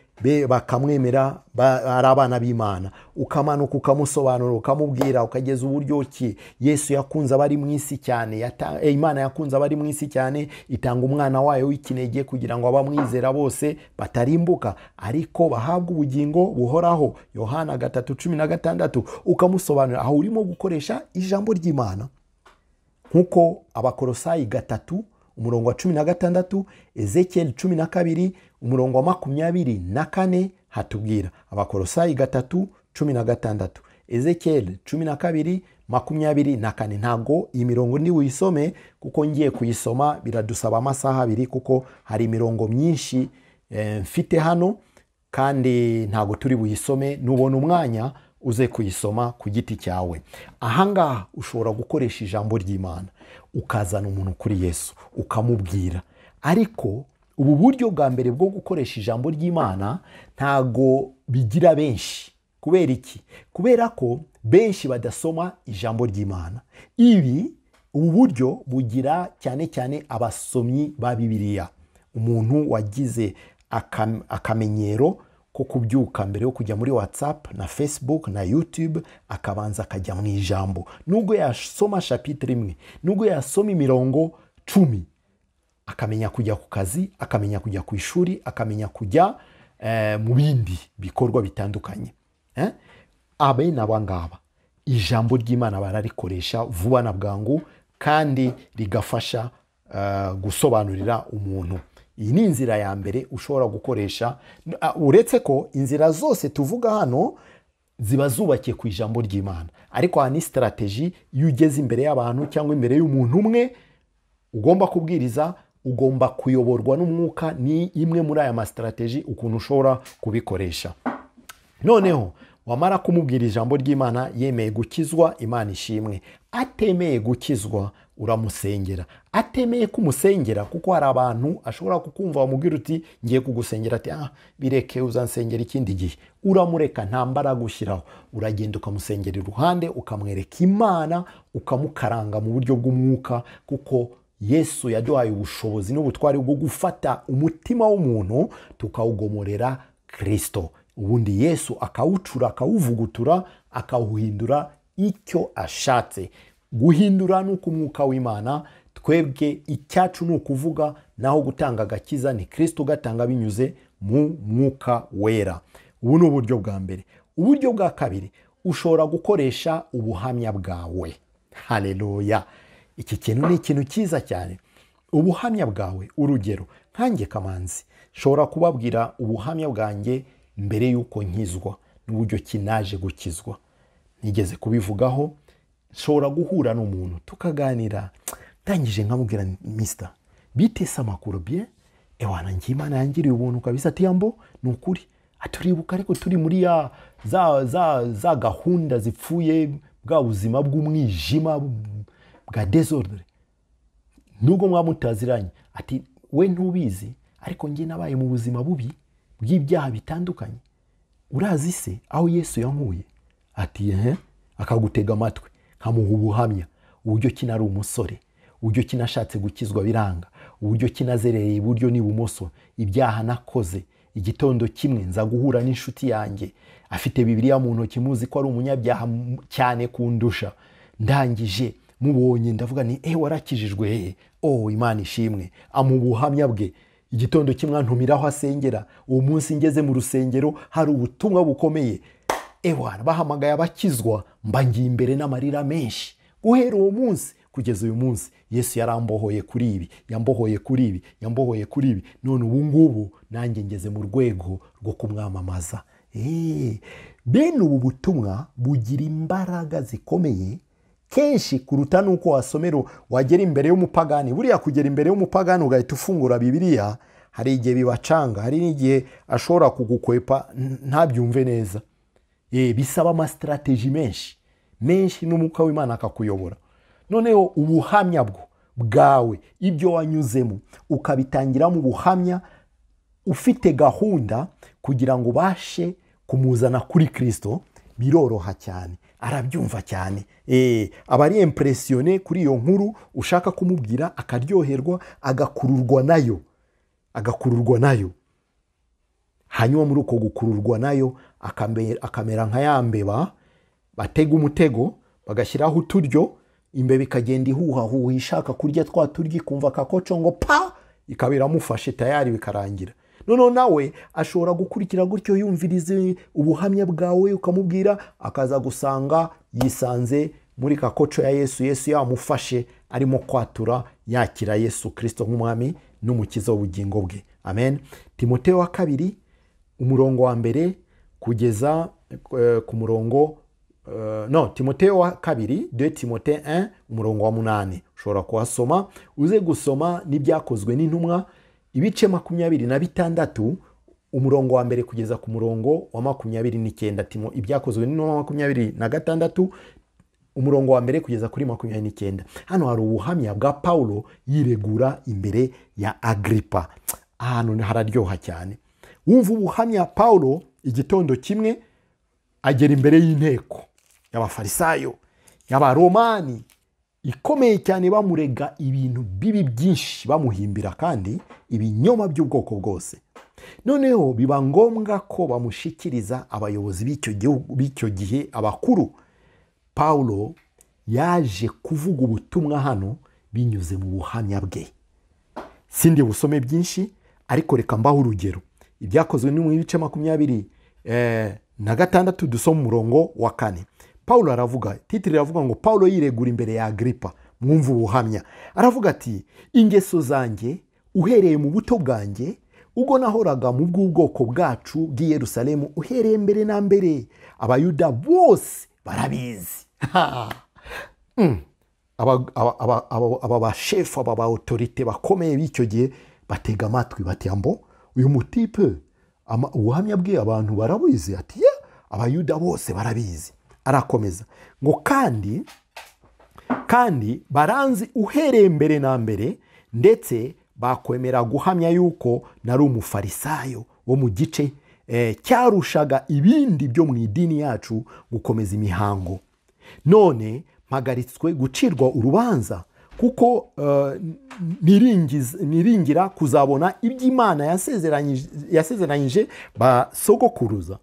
S1: bakamwemera ari abana b'Imana. Ukamanuka ukamusobanura, ukamubwira, ukageza uburyo ki Yesu yakunze abari mu isi cyane, Imana yakunze abari mu isi cyane, itanga umwana wayo w'ikinege kugira ngo abamwizera bose batarimbuka ariko bahabwe ubugingo buhoraho. Yohana 3:16. Ukamusobanurira aho urimo gukoresha ijambo ry'Imana, nkuko Abakolosayi 3 umurongo wa 16, Ezekiel 12 umurongo wa 24 hatubwira. Abakolosayi 3:16, Ezekiel 12:24. Ntago iyi mirongo ndi uyisome kuko ngiye kuyisoma biradusaba amasaha abiri, kuko hari imirongo myinshi mfite hano kandi ntago turi buyisome. Nubona umwanya uze kuyisoma ku giti cyawe. Ahangaha ushobora gukoresha ijambo ry'Imana ukazana umuntu kuri Yesu ukamubwira. Ariko ubu buryo bwa mbere bwo gukoresha ijambo ry'Imana ntago bigira benshi. Kubera iki? Kubera ko benshi badasoma ijambo ry'Imana. Ibi ubu buryo bugira cyane cyane abasomyi ba Bibiliya. Umuntu wagize akamenyero ko kubyuka mbere yo kujya muri WhatsApp na Facebook na YouTube, akabanza akajya mu ijambo, nubwo yasoma chapitre imwe, nubwo yasoma imirongo 10, akamenya kujya ku kazi, akamenya kujya ku ishuri, akamenya kujya mu bindi bikorwa bitandukanye. Abe n'abangaba ijambo ry'Imana bararikoresha vuba na bwangu kandi rigafasha gusobanurira umuntu. Iyi ni inzira ya mbere ushobora gukoresha, uretse ko inzira zose tuvuga hano ziba zubakiye ku ijambo ry'Imana. Ariko aha ni strategy, iyo ugeze imbere y'abantu cyangwa imbere y'umuntu umwe ugomba kubwiriza, ugomba kuyoborwa n'umwuka. Ni imwe muri aya ma strategy ukuntu ushobora kubikoresha. Noneho wamara kumubwira ijambo ry'Imana, yemeye gukizwa, Imana ishimwe. Atemeye gukizwa, uramusengera. Atemeye kumusengera, kuko hari abantu ashobora kukumva wamubwira uti ngiye kugusengera, ati bireke uzansengera ikindi gihe. Uramureka, nta mbaraga ushyiraho. Uragenda ukamusengera iruhande, ukamwereka Imana, ukamukaranga mu buryo bw'umwuka, kuko Yesu yaduhaye ubushobozi n'ubutwari bwo gufata umutima w'umuntu tukawugomorera Kristo. Ubundi Yesu akawucura, akawuvugutura, akawuhindura icyo ashatse. Guhindura ni uko umwuka w'Imana, twebwe icyacu ni ukuvuga, naho gutanga agakiza ni Kristo gatanga binyuze mu mwuka wera. Ubu ni uburyo bwa mbere. Uburyo bwa kabiri, ushobora gukoresha ubuhamya bwawe. Haleluya! Iki kintu ni ikintu cyiza cyane. Ubuhamya bwawe, urugero nkanjye Kamanzi, nshobora kubabwira ubuhamya bwanjye mbere yuko nkizwa n'uburyo kinaje gukizwa. Nigeze kubivugaho. Nshobora guhura n'umuntu tukaganira, ndangije nkamubwira mister, bite se amakuru bien? Ewana njye Imana yangiriye ubuntu kabisa. Ati yambo ni ukuri. Aturibuka ariko turi muri ya za gahunda zipfuye, bwa buzima bw'umwijima bwa désordre, nubwo mwamutaziranye. Ati we ntubizi, ariko njye nabaye mu buzima bubi bw'ibyaha bitandukanye. Urazi se aho Yesu yankuye? Ati ehe. Akagutega amatwi, nkamuha ubuhamya uburyo kinari umusore, uburyo kinashatse gukizwa biranga, uburyo kinazerereye iburyo n'ibumoso, ibyaha nakoze. Igitondo kimwe nza guhura n'inshuti yanjye afite Bibiliya mu ntoki, muzi ko ari umunyabyaha cyane kundusha. Ndangije mubonye ndavuga ni warakijijwe he? Oh, Imana ishimwe. Amu buhamya bwe. Igitondo kimwe antumiraho asengera. Uwo munsi ngeze mu rusengero hari ubutumwa bukomeye. Ewana bahamagaye abakizwa, mba ngiye imbere n'amarira menshi. Guhera uwo munsi kugeza uyu munsi Yesu yarambohoye kuri ibi, yambohoye kuri ibi, yambohoye kuri ibi. None ubu ngubu nanjye ngeze mu rwego rwo kumwamamaza. Bene ubu butumwa bugira imbaraga zikomeye kenshi kuruta nuko wasomero wagera imbere y'umupagani. Buriya kugera imbere y'umupagani ugahita ufungura Bibiliya, hari igihe bibacanga, hari n'igihe ashobora kugukwepa ntabyumve neza. Bisaba ama strategy menshi menshi n'umwuka w'Imana akakuyobora. Noneho ubuhamya bwo bwawe, ibyo wanyuzemo ukabitangiramo ubuhamya ufite gahunda kugira ngo ubashe kumuzana kuri Kristo, biroroha cyane, arabyumva cyane. Aba ari impressionné kuri iyo nkuru ushaka kumubwira, akaryoherwa, agakururwa nayo, agakururwa nayo. Hanyuma muri uko gukururwa nayo akamera nka ya mbeba batega umutego bagashyiraho uturyo, imbeba ikagenda ihuhahuha ishaka kurya twa turyo, ikumva akakoco ngo pa, ikaba iramufashe tayari, bikarangira. Noneho nawe ashobora gukurikira gutyo, yumvirize ubuhamya bwawe ukamubwira, akaza gusanga yisanze muri kakoco ya Yesu. Yesu yamufashe arimo kwatura, yakira Yesu Kristo nk'umwami n'umukiza w'ubugingo bwe. Amen. Timoteyo wa kabiri umurongo wa mbere kugeza ku murongo no Timoteyo wa kabiri, 2 Timote 1 umurongo wa 8, ushobora kuhasoma. Uze gusoma n'ibyakozwe n'intumwa ibice 26 umurongo wa mbere kugeza ku murongo wa 29. Ibyakozwe n'intumwa 26 umurongo wa mbere kugeza kuri 29. Hano hari ubuhamya bwa Paulo yiregura imbere ya Agripa. Ahantu hararyoha cyane. Wumva ubuhamya Paulo igitondo kimwe agera imbere y'inteko y'abafarisayo, y'abaromani ikomeye cyane, bamurega ibintu bibi byinshi, bamuhimbira kandi ibinyoma by'ubwoko bwose. Noneho biba ngombwa ko bamushikiriza abayobozi b'icyo gihugu b'icyo gihe, abakuru. Paulo yaje kuvuga ubutumwa hano binyuze mu buhamya bwe. Sindi busome byinshi, ariko reka mbaho urugero. Ibyakozwe ni mu bice 26 dusoma umurongo wa 4. Paulo aravuga, titire iravuga ngo Paulo yiregura imbere ya Agripa. Mwumva ubuhamya. Aravuga ati, ingeso zanjye uhereye mu buto bwanjye, ubwo nahoraga mu bw'ubwoko bwacu bw'i Yerusalemu, uhereye mbere na mbere abayuda bose barabizi. Aba bashefu, aba ba autorite bakomeye b'icyo gihe batega amatwi bati, ambo uyu mutipe ubuhamya bwe abantu barabizi. Ati ya, abayuda bose barabizi. Arakomeza ngo kandi baranzi uhereye mbere na mbere, ndetse bakwemera guhamya yuko nari umufarisayo wo mu gice cyarushaga ibindi byo mu idini yacu gukomeza imihango. None mpagaritswe gucirwa urubanza kuko niringira kuzabona iby'Imana yasezeranyije ba sogokuruza.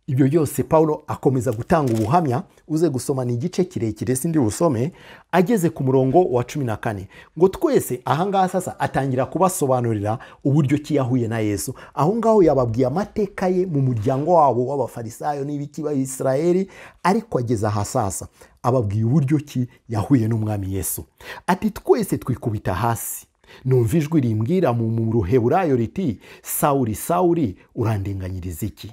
S1: Ibyo byose Paulo akomeza gutanga ubuhamya. Uze gusoma ni igice kirekire, sindi busome. Ageze ku murongo wa 14 ngo twese ahangaha sasa atangira kubasobanurira uburyo ki yahuye na Yesu. Aho ngaho yababwiye amateka ye mu muryango wabo w'abafarisayo n'ibiki ba Israeli, ariko ageze aha sasa ababwiye uburyo ki yahuye n'umwami Yesu. Ati twese twikubita hasi, numva ijwi rimbwira mu ruheburayo riti, Sauli Sauli urandenganyiriza iki?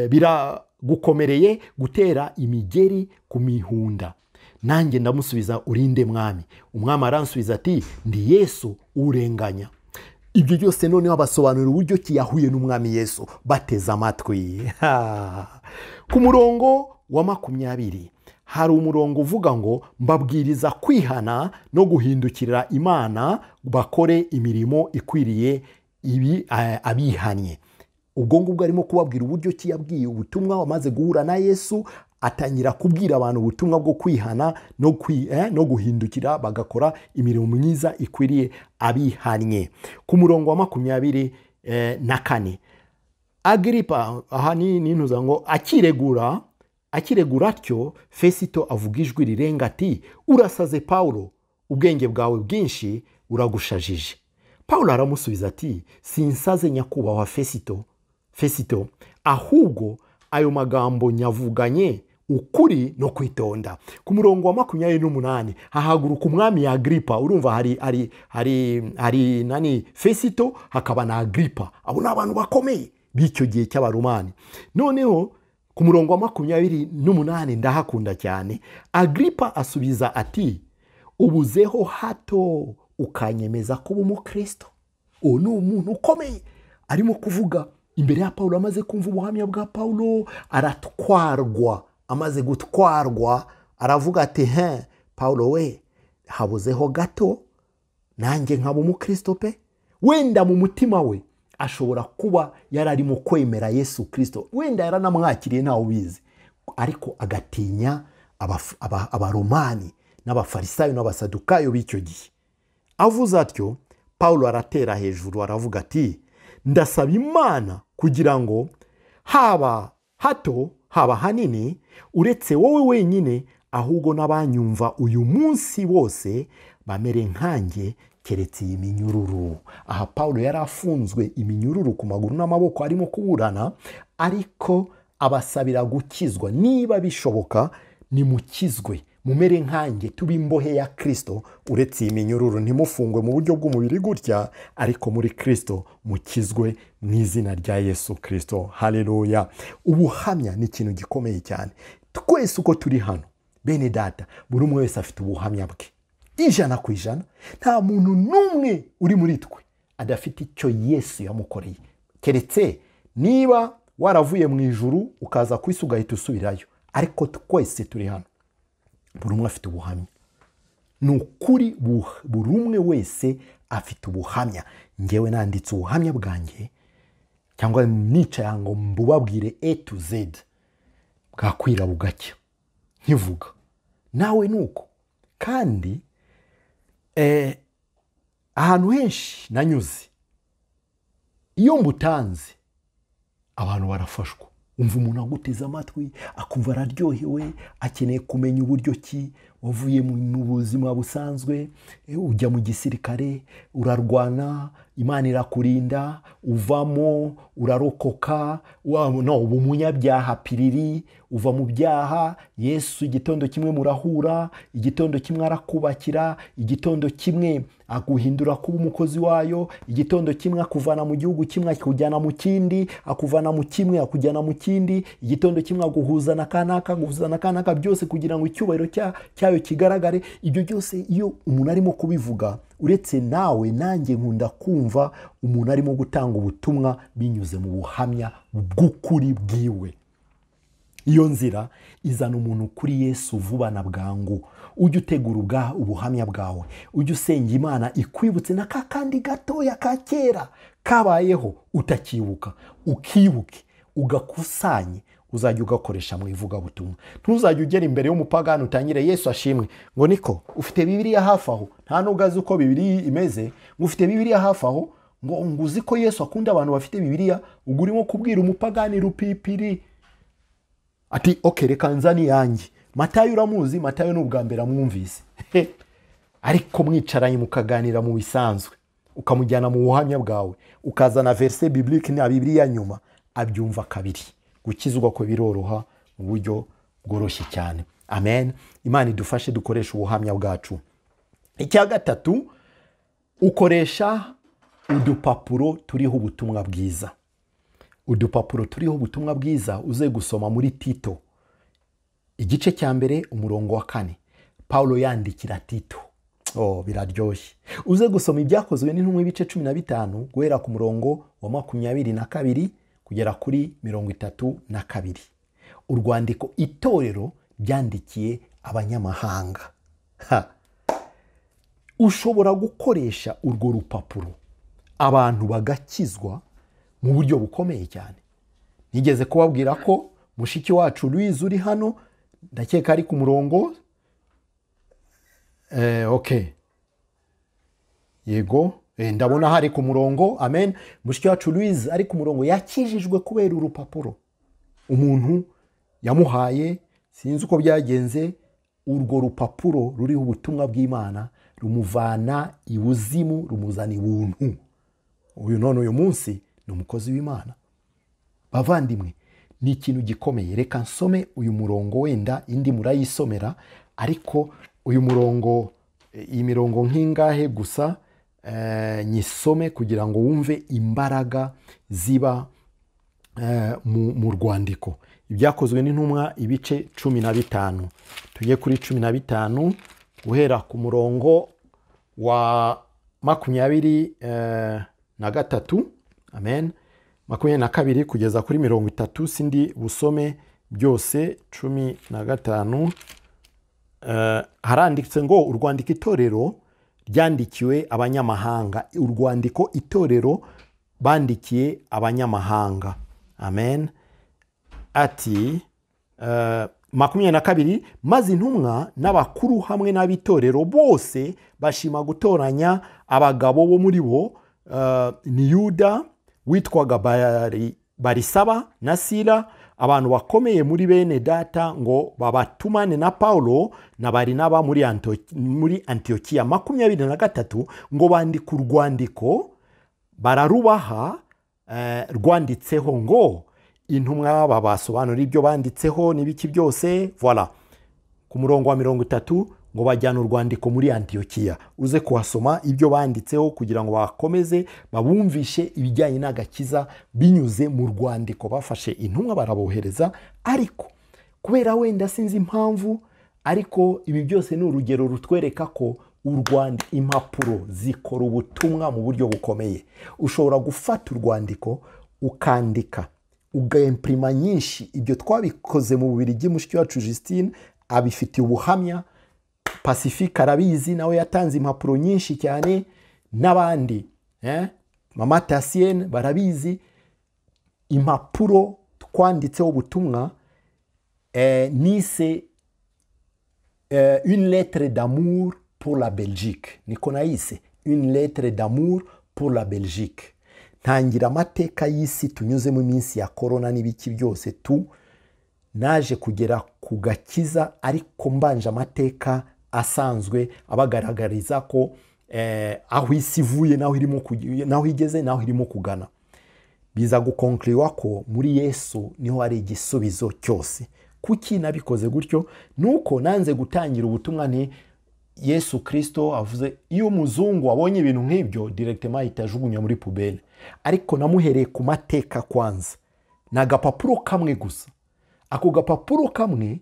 S1: Biragukomereye gutera imigeri ku mihunda. Nanjye ndamusubiza, urinde mwami? Umwami aransubiza ati, ndi Yesu urenganya. Ibyo byose noneho abasobanurira uburyo ki yahuye n'umwami Yesu, bateze amatwi. Ku murongo wa 20 hari umurongo uvuga ngo mbabwiriza kwihana no guhindukirira Imana bakore imirimo ikwiriye ibi abihanye. Ubwo ngubwo arimo kubabwira uburyo ki yabwiye ubutumwa wamaze guhura na Yesu, atangira kubwira abantu ubutumwa bwo kwihana no guhindukira bagakora imirimo myiza ikwiriye abihanye. Ku murongo wa 24 Agripa aha ni ntuza ngo Akiregura atyo, Fesito avuga ijwi rirenga ati: "Urasaze Pawulo, ubwenge bwawe bwinshi buragushajije." Pawulo aramusubiza ati: "Sinsaze nyakubahwa Fesito, ahubwo ayo magambo nyavuganye ukuri no kwitonda." Ku murongo wa 28 hahaguruka umwami Agripa. Urumva hari nani Fesito, hakaba na Agripa. Abo ni abantu bakomeye b'icyo gihe cy'Abaromani. Noneho ku murongo wa 28 ndahakunda cyane. Agripa asubiza ati: "Ubuzeho hato ukanyemeza kuba umukristo." Uwo ni umuntu ukomeye arimo kuvuga imbere ya Pawulo. Amaze kumva ubuhamya bwa Pawulo aratwarwa. Amaze gutwarwa aravuga ati: "He Pawulo we, habuzeho gato nanjye nkaba umukristo pe." Wenda mu mutima we ashobora kuba yararimo kwemera Yesu Kristo, wenda yaranamwakiriye ntawe ubizi, ariko agatinya Abaromani n'Abafarisayo n'Abasadukayo b'icyo gihe. Avuze atyo, Pawulo aratera hejuru aravuga ati: "Ndasaba Imana kugira ngo haba hato haba hanini, uretse wowe wenyine, ahubwo n'abanyumva uyu munsi bose bamere nkanjye, keretse iyi minyururu." Aha Pawulo yari afunzwe iminyururu ku maguru n'amaboko arimo kuburana, ariko abasabira gukizwa. Niba bishoboka nimukizwe, mumere nkanjye, tube imbohe ya Kristo, uretse iyi minyururu. Ntimufungwe mu buryo bw'umubiri gutya, ariko muri Kristo mukizwe mu izina rya Yesu Kristo. Haleluya. Ubuhamya ni ikintu gikomeye cyane. Twese uko turi hano bene data, buri umwe wese afite ubuhamya bwe 100%. Nta muntu n'umwe uri muri twe adafite icyo Yesu yamukoreye, keretse niba waravuye mu ijuru ukaza ku isi ugahita usubirayo. Ariko twese turi hano, buri umwe afite ubuhamya. Ni ukuri, buri umwe wese afite ubuhamya. Ngewe nanditse ubuhamya bwanjye, cyangwa nicaye ngo mbubabwire A to Z, bwakwira bugacya nkivuga. Nawe nuko. Kandi ahantu henshi nanyuze, iyo mbutanze abantu barafashwa. Umva umuntu aguteze amatwi akumva araryohewe, akeneye kumenya uburyo ki wavuye mu buzima busanzwe ujya mu gisirikare, urarwana, Imana irakurinda, uvamo urarokoka, no uba umunyabyaha piriri, uva mu byaha, Yesu igitondo kimwe murahura, igitondo kimwe arakubakira, igitondo kimwe aguhindura kuba umukozi wayo, igitondo kimwe akuvana mu gihugu kimwe akujyana mu kindi, akuvana mu kimwe akujyana mu kindi, igitondo kimwe aguhuza na kanaka, aguhuza na kanaka, byose kugira ngo icyubahiro cyayo kigaragare. Ibyo byose iyo umuntu arimo kubivuga, uretse nawe nanjye nkunda kumva umuntu arimo gutanga ubutumwa binyuze mu buhamya bw'ukuri bwiwe. Iyo nzira izana umuntu kuri Yesu vuba na bwangu. Ujye utegura ubuhamya bwawe, ujye usenga Imana ikwibutse na kakandi gatoya ka kera kabayeho utakibuka, ukibuke, ugakusanye, uzajya ugakoresha mu ivugabutumwa. Ntuzajya ugera imbere y'umupagani utangire Yesu ashimwe ngo niko ufite Bibiliya hafi aho, nta nubwo azi uko Bibiliya imeze, ngo ufite Bibiliya hafi aho, ngo uzi ko Yesu akunda abantu bafite Bibiliya, ubwo urimo kubwira umupagani rupipiri ati okay reka nzani yanjye. Matayo uramuzi, Matayo ni ubwa mbere amwumvise, ariko mwicaranye mukaganira mu bisanzwe, ukamujyana mu buhamya bwawe, ukazana verse biblique na Bibiliya nyuma, abyumva kabiri. Gukizwa ko biroroha mu buryo bworoshye cyane. Amen. Imana idufashe dukoresha ubuhamya bwacu. Icya gatatu, ukoresha udupapuro turiho ubutumwa bwiza. Udupapuro turiho ubutumwa bwiza uze gusoma muri Tito igice cya 1 umurongo wa 4. Paulo yandikira Tito. Oh, biraryoshye. Uze gusoma ibyakozwe n'intumwa ibice 15 guhera ku murongo wa 22 kugera kuri 32. Urwandiko itorero ryandikiye abanyamahanga. Ushobora gukoresha urwo rupapuro abantu bagakizwa mu buryo bukomeye cyane. Nigeze kubabwira ko mushiki wacu Louise uri hano, ndakeka ari ku murongo. Okay. Yego, ndabona hari ku murongo. Amen. Mushiki wacu Louise ari ku murongo, yakijijwe kubera urupapuro umuntu yamuhaye. Sinzi uko byagenze, urwo rupapuro ruriho ubutumwa bw'Imana rumuvana ibuzimu rumuzana ibuntu. Uyu none uyu munsi ni umukozi w'Imana. Bavandimwe, ni ikintu gikomeye. Reka nsome uyu murongo, wenda indi murayisomera, ariko uyu murongo, iyi mirongo nk'ingahe gusa nyisome kugira ngo wumve imbaraga ziba mu rwandiko. Ibyakozwe n'intumwa ibice 15, tujye kuri 15 guhera ku murongo wa 23, amen, 22 kugeza kuri 30. Sindi busome byose. 15 haranditse ngo urwandiko itorero ryandikiwe abanyamahanga. Urwandiko itorero bandikiye abanyamahanga, amen. Ati 22, maze intumwa n'abakuru hamwe n'abitorero bose bashima gutoranya abagabo bo muri bo, ni Yuda witwaga Barisaba na Sila, abantu bakomeye muri bene data, ngo babatumane na Paulo na Barinaba muri Antiokiya. 23, ngo bandika urwandiko bararubaha, rwanditseho ngo intumwa babasobanura ibyo banditseho n'ibiki byose. Voilà. Ku murongo wa 30 ngo bajyana urwandiko muri Antiokiya. Uze kuhasoma ibyo banditseho kugira ngo bakomeze babumvishe ibijyanye n'agakiza binyuze mu rwandiko. Bafashe intumwa barabohereza, ariko kubera wenda sinzi impamvu, ariko ibi byose ni urugero rutwereka ko impapuro zikora ubutumwa mu buryo bukomeye. Ushobora gufata urwandiko ukandika, ugaimprima nyinshi. Ibyo twabikoze mu Bubiligi, mushiki wacu Justine abifitiye ubuhamya, Pacifique arabizi, nawe yatanze impapuro nyinshi cyane, n'abandi Mama Tasienne barabizi. Impapuro twanditseho ubutumwa, nise une lettre d'amour pour la Belgique, niko nayise, une lettre d'amour pour la Belgique. Ntangira amateka y'isi tunyuzemo iminsi ya corona n'ibiki byose, tu naje kugera ku gakiza, ariko mbanje amateka asanzwe abagaragariza ko aho isi ivuye naho irimo, naho igeze, naho irimo kugana. Biza gukonkliwa ko muri Yesu niho hari igisubizo cyose. Kuki nabikoze gutyo? Nuko nanze gutangira ubutumwa nti Yesu Kristo avuze. Iyo umuzungu abonye ibintu nk'ibyo directement ahita ajugunya muri poubelle. Ariko namuhereye ku mateka kwanza, ni agapapuro kamwe gusa. Ako gapapuro kamwe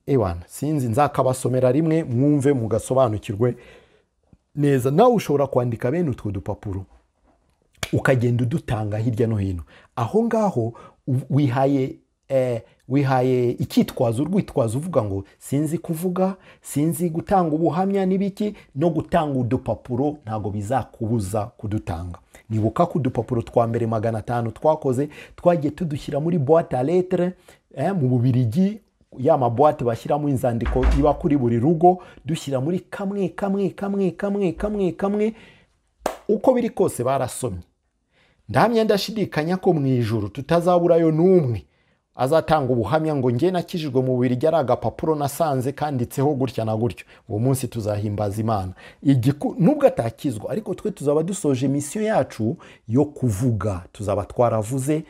S1: ewana sinzi, nzakabasomera rimwe mwumve mugasobanukirwe neza. Nawe ushobora kwandika bene utwo dupapuro ukagenda udutanga hirya no hino. Aho ngaho wihaye icyitwazo, urwitwazo uvuga ngo sinzi kuvuga, sinzi gutanga ubuhamya n'ibiki, no gutanga udupapuro ntago bizakubuza kudutanga. Nibuka ko udupapuro twa mbere 500 twakoze twagiye tudushyira muri boîte à lettres mu Bubiligi, ya maboîte bashyiramo inzandiko iba kuri buri rugo, dushyira muri kamwe kamwe kamwe kamwe kamwe kamwe. Uko biri kose barasomye. Ndahamya ndashidikanya ko mu ijuru tutazaburayo n'umwe azatanga ubuhamya ngo nge nakijijwe mu Bubiligi ari agapapuro nasanze kanditseho gutya na gutyo. Uwo munsi tuzahimbaza Imana. Nubwo atakizwa, ariko twe tuzaba dusoje misiyo yacu yo kuvuga, tuzaba twaravuze,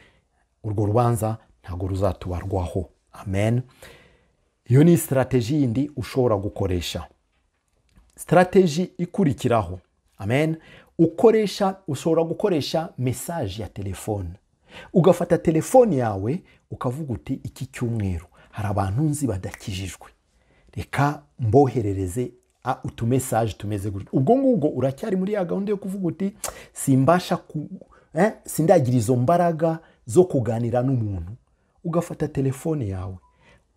S1: urwo rubanza ntago ruzatubarwaho. Amen. Iyo ni strategy yindi ushobora gukoresha. Strategy ikurikiraho, amen, ushobora gukoresha message ya telefone. Ugafata telefone yawe ukavuga uti iki cyumweru hari abantu nzi badakijijwe, reka mboherereze utumessage tumeze gutya. Ubwo ngubwo uracyari muri ya gahunda yo kuvuga uti simbasha sindagira izo mbaraga zo kuganira n'umuntu. Ugafata telefone yawe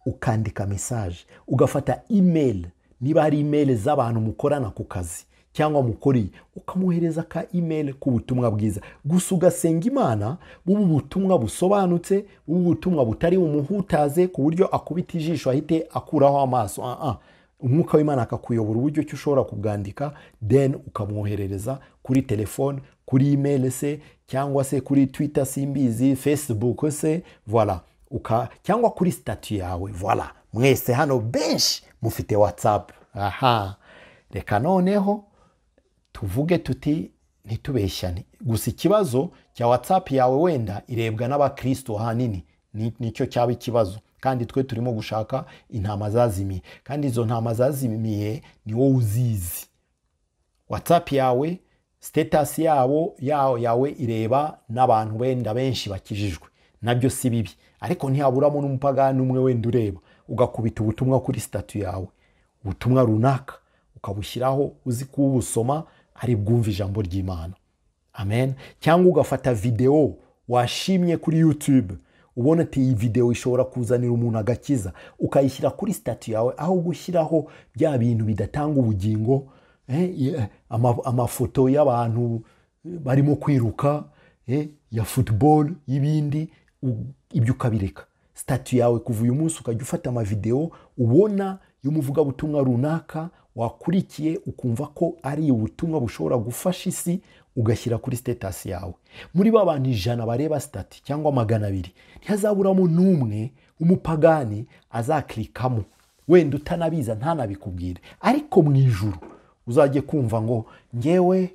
S1: ukandika message, ugafata email, niba ari email z'abantu mukorana ku kazi cyangwa mukori, ukamuhereza ka email ku butumwa bwiza gusa, ugasenga Imana bubu butumwa busobanutse, bubu butumwa butari umuhutaze ku buryo akubita ijisho ahite akuraho amaso. Umwuka w'Imana akakuyobora uburyo cyo ushobora kubwandika, then ukamwoherereza kuri telefone, kuri email se, cyangwa se kuri Twitter simbizi, Facebook se, voilà. cyangwa kuri status yawe. Voilà, mwese hano benshi mufite WhatsApp. Aha, reka noneho tuvuge tuti ntitubeshyane. Gusa ikibazo cya WhatsApp yawe wenda irebwa n'abakristo ahanini, nicyo cyaba ikibazo, kandi twe turimo gushaka intama zazimiye, kandi izo ntama zazimiye ni wowe uzizi. WhatsApp yawe status yabo yawe ireba n'abantu wenda benshi bakijijwe, nabyo si bibi, ariko ntihaburamo n'umupagani umwe wenda ureba, ugakubita ubutumwa kuri status yawe, ubutumwa runaka ukabushyiraho uzi kuwusoma ari bwumva ijambo ry'Imana. Amen. Cyangwa ugafata video washimye kuri YouTube, ubona ati iyi video ishobora kuzanira umuntu agakiza, ukayishyira kuri status yawe, aho gushyiraho bya bintu bidatanga ubugingo, amafoto y'abantu barimo kwiruka, ya football y'ibindi, ibyo ukabireka. Status yawe kuva uyu munsi ukajya ufata amavideo ubona y'umuvugabutumwa runaka wakurikiye, ukumva ko ari ubutumwa bushobora gufasha isi, ugashyira kuri status yawe. Muri ba bantu 100 bareba status cyangwa 200, ntihazaburamo n'umwe umupagani azaklikamo, wenda utanabiza ntanabikubwire, ariko mu ijuru uzajye kumva ngo ngewe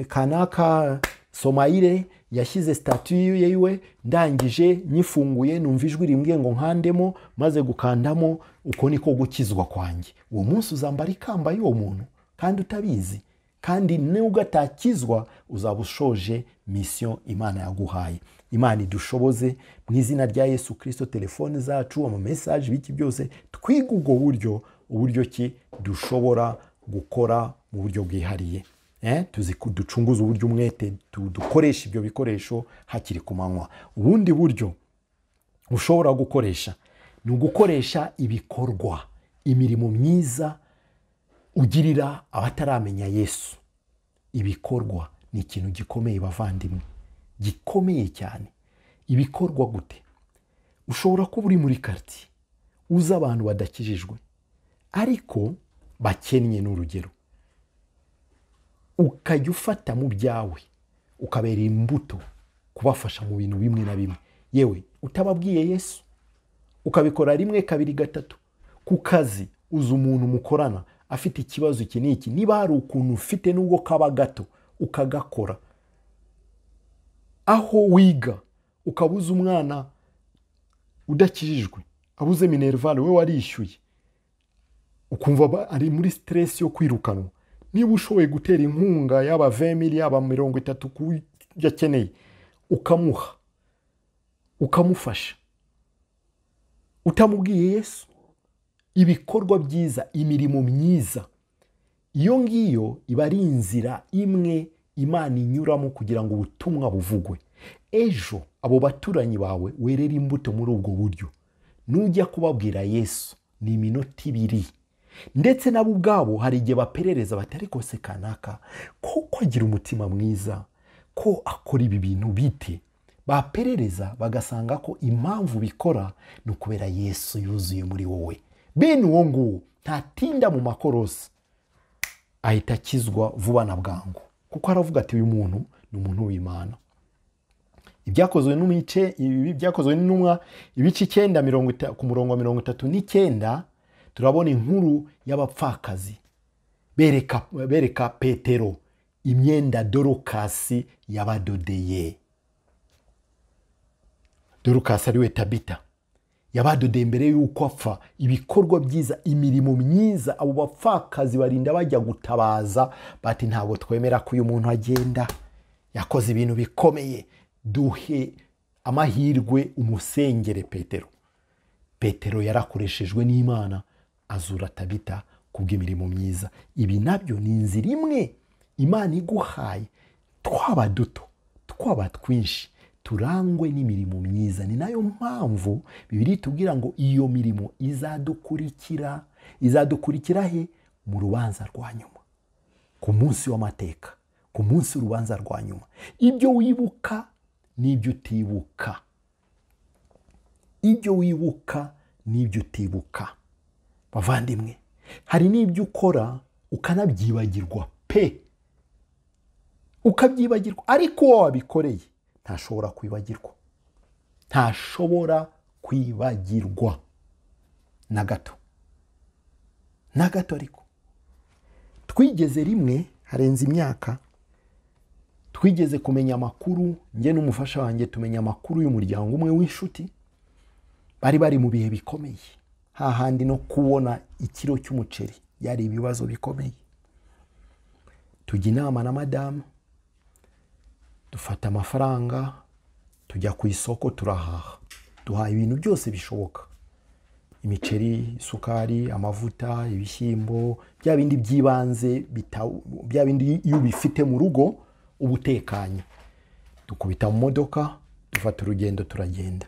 S1: kanaka Somayire yashyize status yiwe, ndangije nyifunguye numva ijwi rimbwiye ngo nkandemo, maze gukandamo uko niko gukizwa kwanjye. Uwo munsi uzambara ikamba y'uwo muntu kandi utabizi, kandi nubwo atakizwa uzaba ushoje mission Imana yaguhaye. Imana idushoboze mu izina rya Yesu Kristo. Telefone zacu, ama message, biki byose, twiga ubwo buryo, uburyo ki dushobora gukora mu buryo bwihariye. Tuzi ducunguza uburyo umwete, dukoresha ibyo bikoresho hakiri ku manywa. Ubundi buryo ushobora gukoresha ni ugukoresha ibikorwa, imirimo myiza ugirira abataramenya Yesu. Ibikorwa ni ikintu gikomeye bavandimwe, gikomeye cyane. Ibikorwa gute? Ushobora kuba uri muri quartier uzi abantu badakijijwe ariko bakennye, n'urugero, ukajya ufata mu byawe ukabera imbuto kubafasha mu bintu bimwe na bimwe, yewe utababwiye Yesu, ukabikora rimwe, kabiri, gatatu. Ku kazi uzi umuntu mukorana afite ikibazo iki n'iki, niba hari ukuntu ufite nubwo kaba gato ukagakora. Aho wiga ukabuza umwana udakijijwe, abuze minerval, we warishyuye, ukumva ari muri stress yo kwirukanwa, niba ushoboye gutera inkunga yaba 20,000 yaba 30 kuyakeneye, ukamuha, ukamufasha utamubwiye Yesu. Ibikorwa byiza, imirimo myiza, iyo ngiyo iba ari inzira imwe Imana inyuramo kugira ngo ubutumwa buvugwe. Ejo abo baturanyi bawe werera imbuto muri ubwo buryo, nujya kubabwira Yesu ni iminota 2, ndetse nabo ubwabo hari igihe baperereza bati ariko se kanaka ko agira umutima mwiza, ko akora ibi bintu bite? Baperereza bagasanga ko impamvu bikora ni ukubera Yesu yuzuye muri wowe. Bene uwo nguwo ntatinda mu makorosi, ahita akizwa vuba na bwangu, kuko aravuga ati uyu muntu ni umuntu w'Imana. Ibyakozwe n'umice, ibi byakozwe n'intumwa ibice 9 ku murongo wa 39, turabona inkuru y'abapfakazi bereka Petero imyenda Dorukasi yabadodeye. Dorukasi ariwe Tabita, yabadodeye mbere y'uko apfa. Ibikorwa byiza, imirimo myiza, abo bapfakazi barinda bajya gutabaza bati ntabwo twemera ko uyu muntu agenda, yakoze ibintu bikomeye, duhe amahirwe umusengere Petero. Petero yarakoreshejwe n'Imana azura Tabita kubw'imirimo myiza. Ibi nabyo ni inzira imwe Imana iguhaye, twaba duto twaba twinshi, turangwe n'imirimo myiza. Ni nayo mpamvu Bibiliya itubwira ngo iyo mirimo izadukurikira. Izadukurikira he? Mu rubanza rwa nyuma, ku munsi w'amateka, ku munsi w'urubanza rwa nyuma. Ibyo wibuka n'ibyo utibuka, ibyo wibuka n'ibyo utibuka. Bavandimwe, hari n'ibyo ukora ukanabyibagirwa pe, ukabyibagirwa, ariko uwo wabikoreye ntashobora kwibagirwa. Ntashobora kwibagirwa na gato, na gato. Ariko twigeze rimwe, harenze imyaka, twigeze kumenya amakuru, njye n'umufasha wanjye tumenya amakuru y'umuryango umwe w'inshuti bari mu bihe bikomeye, hahandi no kubona ikiro cy'umuceri yari ibibazo bikomeye. Tujya inama na madamu, dufata amafaranga, tujya ku isoko, turahaha, duhaha ibintu byose bishoboka, imiceri, isukari, amavuta, ibishyimbo, bya bindi by'ibanze, bya bindi iyo ubifite mu rugo ubutekanye. Dukubita mu modoka, dufata urugendo, turagenda.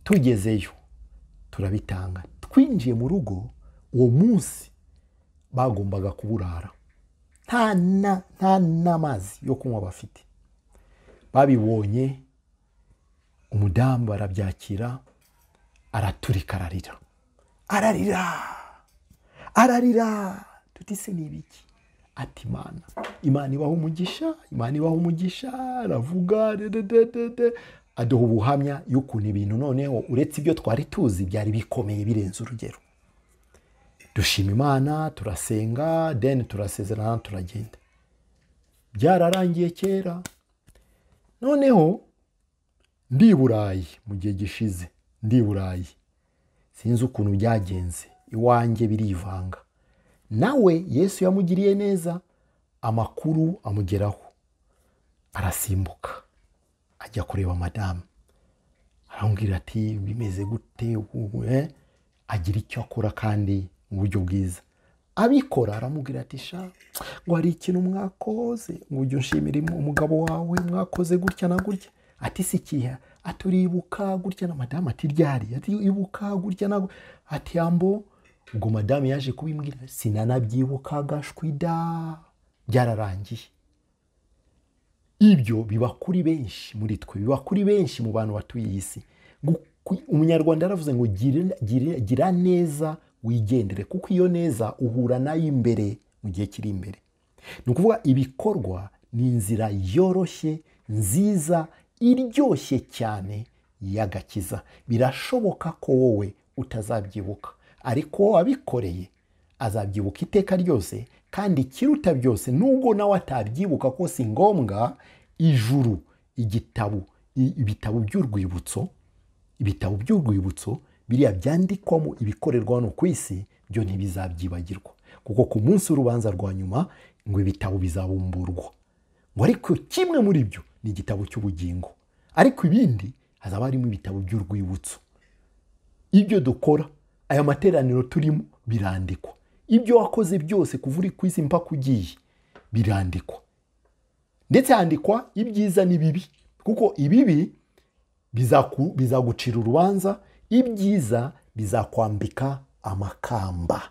S1: Tugezeyo turabitanga. Twinjiye mu rugo uwo munsi bagombaga kuburara, nta n'amazi yo kunywa bafite. Babibonye umudamu barabyakira, araturika, ararira, ararira, ararira. Tuti se ni ibiki? Ati Imana, Imana ibaha umugisha, Imana ibaha umugisha. Aravuga aduha ubuhamya y'ukuntu ibintu noneho uretse ibyo twari tuzi byari bikomeye birenze urugero. Dushima Imana, turasenga, then turasezerana, turagenda. Byararangiye kera. Noneho ndi Burayi mu gihe gishize, ndi Burayi, sinzi ukuntu byagenze, iwanjye birivanga. Nawe Yesu yamugiriye neza, amakuru amugeraho, arasimbuka ajya kureba madamu, aramubwira ati bimeze gute? Agira icyo akora kandi mu buryo bwiza abikora. Aramubwira ati sha, ngo hari ikintu mwakoze, ngo ujye unshimira umugabo wawe, mwakoze gutya na gutya. Ati si ikihe? Ati uribuka gutya na madamu. Ati ryari? Ati ibuka gutya na, ati yambo. Ubwo madamu yaje kubimbwira, sinanabyibukaga, shwida, byararangiye. Ibyo biba kuri benshi muri twe, biba kuri benshi mu bantu batuye iyi si. Umunyarwanda yaravuze ngo gira neza wigendere, kuko iyo neza uhura nayo imbere mu gihe kiri imbere. Ni ukuvuga ibikorwa ni inzira yoroshye, nziza, iryoshye cyane y'agakiza. Birashoboka ko wowe utazabyibuka, ariko wabikoreye azabyibuka iteka ryose. Kandi ikiruta byose, nubwo nawe atabyibuka ko si ngombwa, ijuru, igitabo, ibitabo by'urwibutso, ibitabo by'urwibutso biriya byandikwamo ibikorerwa hano ku isi, byo ntibizabyibagirwa, kuko ku munsi w'urubanza rwa nyuma ngo ibitabo bizabumburwa, ngo ariko kimwe muri byo ni igitabo cy'ubugingo, ariko ibindi hazaba harimo ibitabo by'urwibutso. Ibyo dukora, aya materaniro turimo, birandikwa. Ibyo wakoze byose kuva uri ku isi mpaka ugiye birandikwa, ndetse handikwa ibyiza n'ibibi, kuko ibibi bizagucira urubanza, ibyiza bizakwambika amakamba.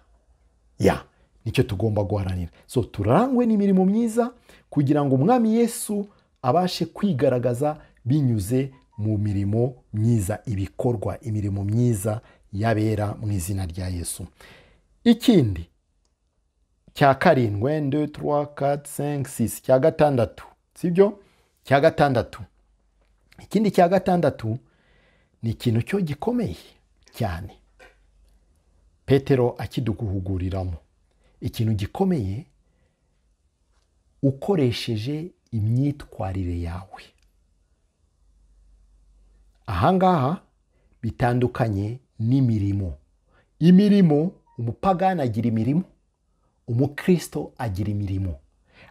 S1: Ya nicyo tugomba guharanira. So turangwe n'imirimo myiza kugira ngo Umwami Yesu abashe kwigaragaza binyuze mu mirimo myiza, ibikorwa, imirimo myiza yabera mu izina rya Yesu. Ikindi cya karindwi, 2, 3, 4, 5, 6, cya gatandatu, sibyo? Cya gatandatu, ikindi cya gatandatu ni ikintu cyo gikomeye cyane Petero akiduguhuguriramo, ikintu gikomeye: ukoresheje imyitwarire yawe. Ahangaha bitandukanye n'imirimo. Imirimo, umupagani agira imirimo, umukristo agira imirimo,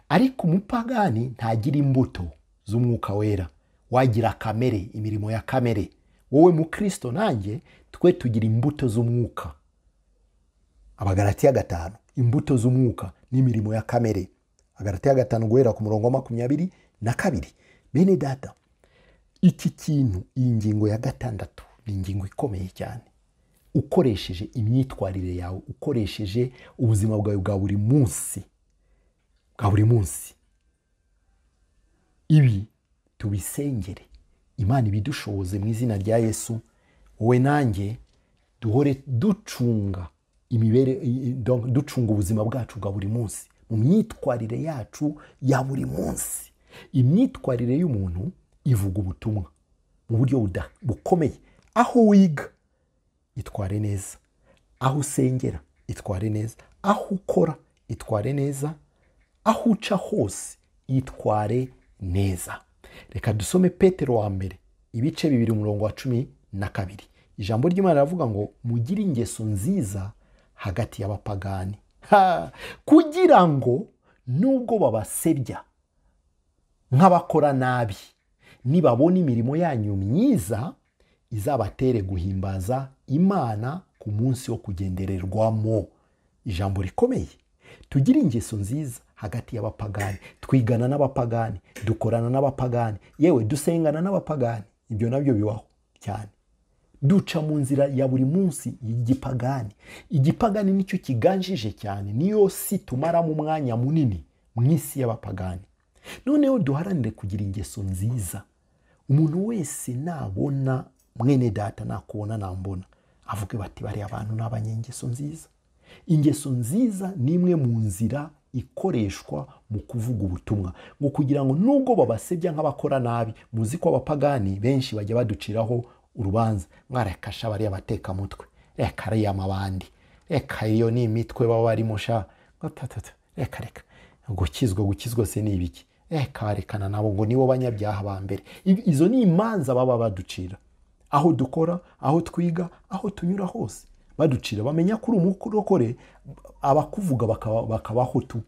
S1: ariko umupagani ntagira imbuto z'Umwuka Wera, wagira kamere, imirimo ya kamere. Wowe mukristo nanjye, twe tugira imbuto z'Umwuka. Abagalatiya 5, imbuto z'Umwuka n'imirimo ya kamere. Abagalatiya 5 guhera ku murongo wa 22. Bene data, iki kintu, iyi ngingo ya gatandatu ni ingingo ikomeye cyane. Ukoresheje imyitwarire yawe, ukoresheje ubuzima bwawe bwa buri munsi, bwa buri munsi. Ibi tubisengere, Imana ibidushoboze mu izina rya Yesu. Wowe nanjye duhore ducunga imibere, ducunga ubuzima bwacu bwa buri munsi, mu myitwarire yacu ya buri munsi. Imyitwarire y'umuntu ivuga ubutumwa. mu buryo bukomeye. Aho wiga itware neza, aho usengera itware neza, aho ukora itware neza, aho uca hose itware neza. Reka dusome Petero wa mbere ibice 2 umurongo wa 12. Ijambo ry'Imana riravuga ngo mugire ingeso nziza hagati y'abapagani, kugira ngo nubwo babasebya nk'abakora nabi, nibabona imirimo yanyu myiza izabatere guhimbaza Imana ku munsi wo kugendererwamo. Ijambo rikomeye. Tugire ingeso nziza hagati y'abapagani, twigana n'abapagani, dukorana n'abapagani, yewe dusengana n'abapagani. Ibyo nabyo bibaho cyane. Duca mu nzira ya buri munsi y'igipagani. Igipagani nicyo kiganjije cyane, niyo si tumara mu mwanya munini mu isi y'abapagani. Noneho duharanire kugira ingeso nziza. Umuntu wese nabona mwene data nakubona nambona, avuge bati bari abantu n'abanyengeso nziza. Ingeso nziza ni imwe mu nzira ikoreshwa mu kuvuga ubutumwa, ngo kugira ngo nubwo babasebya nk'abakora nabi, muzi ko abapagani benshi bajya baduciraho urubanza, mwarekasha bari abateka mutwe, reka ari amabandi, reka iyo ni imitwe baba barimo sha, reka reka gukizwa se ni ibiki, reka rekana nabo ngo nibo banyabyaha ba mbere. Izo ni imanza baba baducira aho dukora, aho twiga, aho tunyura hose baducira. Bamenya kuri umurokore abakuvuga bakabaho tu,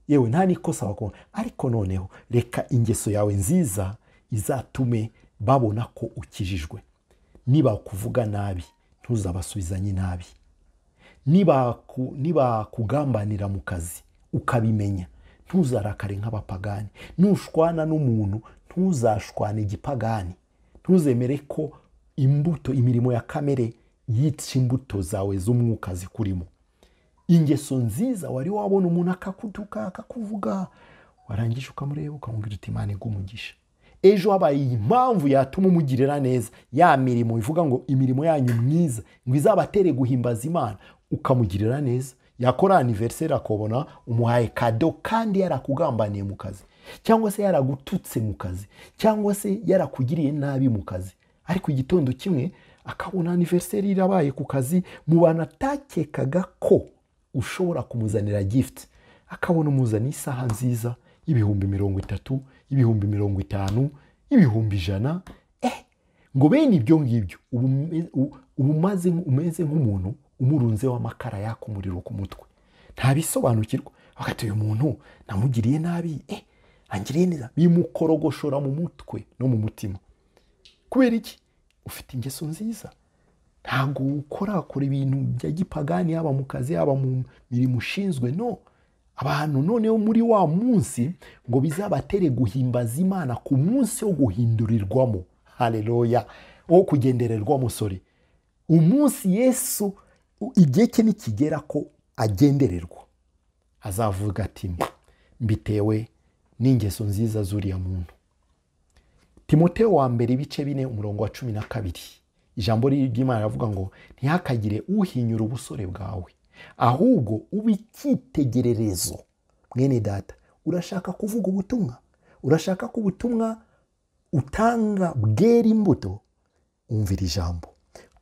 S1: yewe nta nikosa bakora. Ariko noneho reka ingeso yawe nziza izatume babona ko ukijijwe. Niba kuvuga nabi ntuzabasubizanye nabi, niba kugambanira mu kazi ukabimenya ntuzarakare nk'abapagani. Nushwana n'umuntu ntuzashwane igipagani. Ntuzemere ko imbuto, imirimo ya kamere yica imbuto zawe z'umwuka zikurimo. Ingeso nziza, wari wabona umuntu akakuduka akakuvuga, warangije ukamureba ukamubwira uti Imana iguhe. Ejo habaye impamvu yatuma umugirira neza, ya mirimo ivuga ngo imirimo yanyu myiza ngo izabatere guhimbaza Imana, ukamugirira neza. Yakora anniversaire akobona umuhaye kado kandi yarakugambaniye mu kazi, cyangwa se yaragututse mu kazi, cyangwa se yarakugiriye nabi mu kazi, ariko igitondo kimwe akabona anniversaire irabaye ku kazi, mu bantu atakekaga ko ushobora kumuzanira gift, akabona umuzana isaha nziza y'ibihumbi 30, y'ibihumbi 50, y'ibihumbi 100. Ngo bene ibyo ngibyo ubu umeze nk'umuntu umurunze w'amakara yaka umuriro ku mutwe, ntabisobanukirwa. Wakati uyu muntu namugiriye nabi, angiriye neza, bimukorogoshora mu mutwe no mu mutima. Kubera iki? Ufite ingeso nziza. Ntabwo ukora ibintu bya gipagani, yaba mu kazi, yaba mu mirimo ushinzwe. No abantu noneho muri wa munsi ngo bizabatere guhimbaza Imana ku munsi wo guhindurirwamo. Haleluya, wo kugendererwamo, sorry. Umunsi Yesu igihe cye nikigera ko agendererwa, azavuga ati mbitewe n'ingeso nziza zuriya muntu. Timoteo wa mbere ibice 4 umurongo wa 12, ijambo ry'Imana riravuga ngo ntihakagire uhinyura ubusore bwawe, ahubwo ube icyitegererezo. Mwene data, urashaka kuvuga ubutumwa, urashaka ko ubutumwa utanga bwera imbuto, umvira ijambo.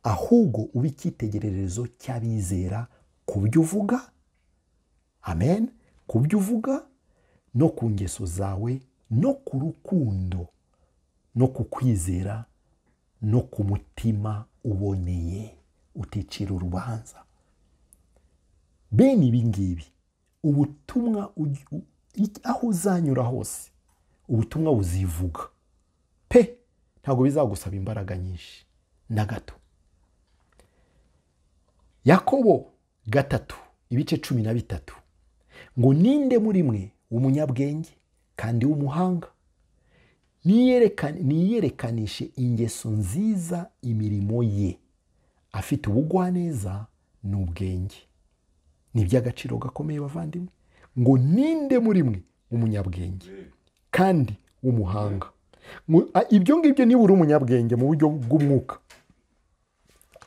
S1: Ahubwo ube icyitegererezo cy'abizera ku byo uvuga, amen, ku byo uvuga no ku ngeso zawe, no ku rukundo, no ku kwizera, no ku mutima uboneye uticira urubanza. Bene ibi ngibi, ubutumwa aho uzanyura hose ubutumwa buzivuga pe, ntabwo bizagusaba imbaraga nyinshi na gato. Yakobo 3 ibice 13 ngo ninde muri mwe w'umunyabwenge kandi w'umuhanga, niyerekanishe ingeso nziza imirimo ye, afite ubugwaneza n'ubwenge. Ni iby'agaciro gakomeye bavandimwe, ngo ninde muri mwe w'umunyabwenge kandi w'umuhanga. Ibyo ngibyo niba uri umunyabwenge mu buryo bw'umwuka,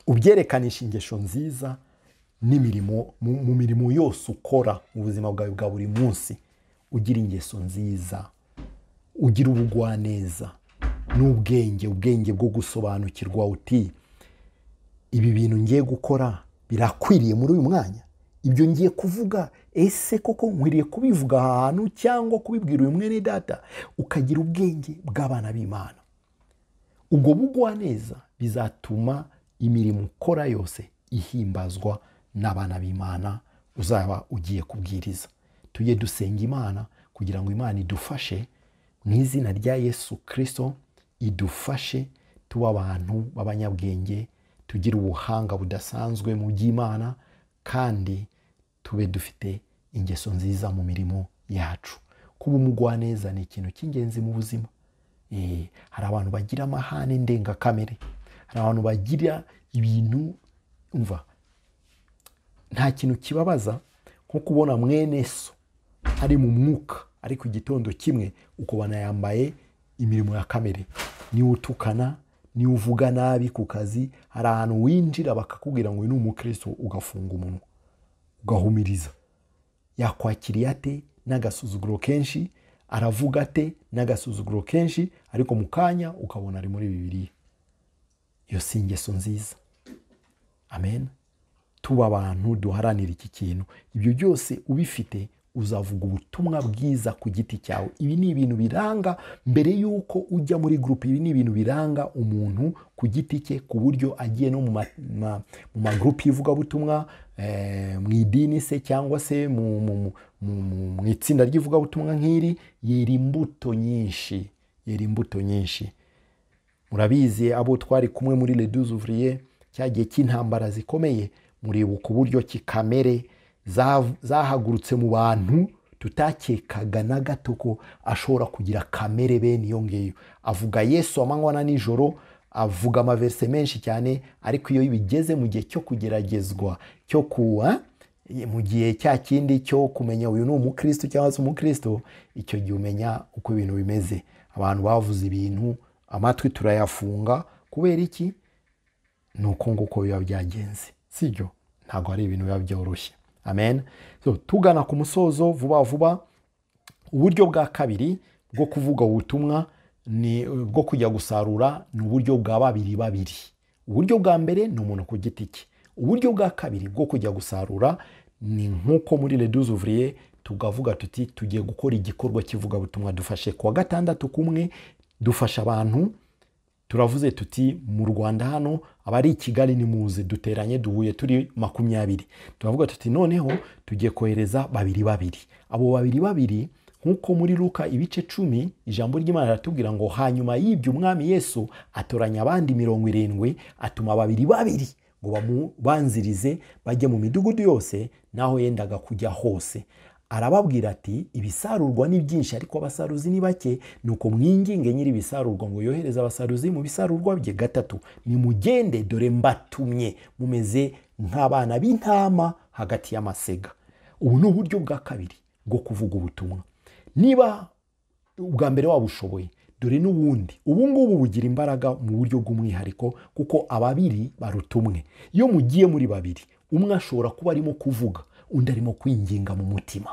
S1: ubyerekanisha ingeso nziza n'imirimo, mu mirimo yose ukora mu buzima bwawe bwa buri munsi, ugira ingeso nziza, ugira ubugwaneza, N'ubwenge, ubwenge bwo gusobanukirwa uti ibi bintu ngiye gukora birakwiriye muri uyu mwanya, ibyo ngiye kuvuga ese koko nkwiriye kubivuga aha hantu cyangwa kubibwira uyu mwene data? Ukagira ubwenge bw'abana b'Imana. Ubwo bugwaneza bizatuma imirimo ukora yose ihimbazwa n'abana b'Imana uzaba ugiye kubwiriza. Tujye dusenga Imana kugira ngo Imana idufashe mu izina rya Yesu Kristo, idufashe tuba abantu b'abanyabwenge, tugire ubuhanga budasanzwe mu by'Imana, kandi tube dufite ingeso nziza mu mirimo yacu. Kuba umugwaneza ni ikintu cy'ingenzi mu buzima. Hari abantu bagira amahane ndengakamere, hari abantu bagira ibintu, umva, nta kintu kibabaza nko kubona mwene so ari mu mwuka, ariko igitondo kimwe ukubona yambaye imirimo ya kamere. Niwe utukana, niwe uvuga nabi ku kazi, hari ahantu winjira bakakubwira ngo uyu ni umukristo, ugafunga umunwa ugahumiriza. Yakwakiriye ate n'agasuzuguro kenshi, aravuga ate n'agasuzuguro kenshi, ariko mu kanya ukabona ari muri Bibiliya. Iyo si ingeso nziza. Amen. Tuba abantu duharanira iki kintu. Ibyo byose ubifite uzavuga ubutumwa bwiza ku giti cyawe. Ibi ni ibintu biranga mbere yuko ujya muri group, ibi ni ibintu biranga umuntu ku giti cye, ku buryo agiye no mu magroup y'ivugabutumwa, mu idini se cyangwa se mu itsinda ry'ivugabutumwa nk'iri, yera imbuto nyinshi, yera imbuto nyinshi. Murabizi abo twari kumwe muri Les 12 Ouvriers cyagiye cy'intambara zikomeye, muribuka uburyo kikamere zahagurutse mu bantu tutakekaga na gato ko ashobora kugira kamere bene iyo ngiyo. Avuga Yesu amanywa na nijoro, avuga amaverse menshi cyane, ariko iyo bigeze mu gihe cyo kugeragezwa, cyo kuwa mu gihe cya kindi cyo kumenya uyu ni umukristo cyangwa se umukristo, icyo gihe umenya uko ibintu bimeze. Abantu bavuze ibintu amatwi turayafunga, kubera iki? Nuko nguko biba byagenze, sibyo? Ntabwo ari ibintu biba byoroshye. Amen. So, tugana ku musozo vuba vuba. Uburyo bwa kabiri bwo kuvuga ubutumwa ni bwo kujya gusarura, ni uburyo bwa babiri babiri. Uburyo bwa mbere ni umuntu ku giti cye. Uburyo bwa kabiri bwo kujya gusarura ni nkuko muri Les 12 Ouvriers tugavuga tuti tugiye gukora igikorwa kivuga butumwa, dufashe kuwa gatandatu kumwe dufasha abantu. Turavuze tuti mu Rwanda hano abari i Kigali ni muze duteranye duhuye turi 20. Turavuga tuti noneho tugiye kohereza babiri babiri. Abo babiri babiri nkuko muri Luka ibice 10 ijambo ry'Imana riratubwira ngo hanyuma y'ibyo umwami Yesu atoranya abandi 70 atuma babiri babiri ngo bamubanzirize bajye mu midugudu yose naho yendaga kujya hose. Arababwira ati ibisarurwa ni byinshi ariko abasaruzi ni bake, nuko mwinginge nyiri ibisarurwa ngo yohereze abasaruzi mu bisarurwa bye. 3 nimugende dore mbatumye mumeze nk'abana b'intama hagati y'amasega. Ubu ni uburyo bwa kabiri bwo kuvuga ubutumwa. Niba ubwa mbere wabushoboye, dore n'ubundi ubu ngubu bugira imbaraga mu buryo bw'umwihariko, kuko ababiri barutumwe. Iyo mugiye muri babiri, umwe ashobora kuba arimo kuvuga, undi arimo kwinginga mu mutima,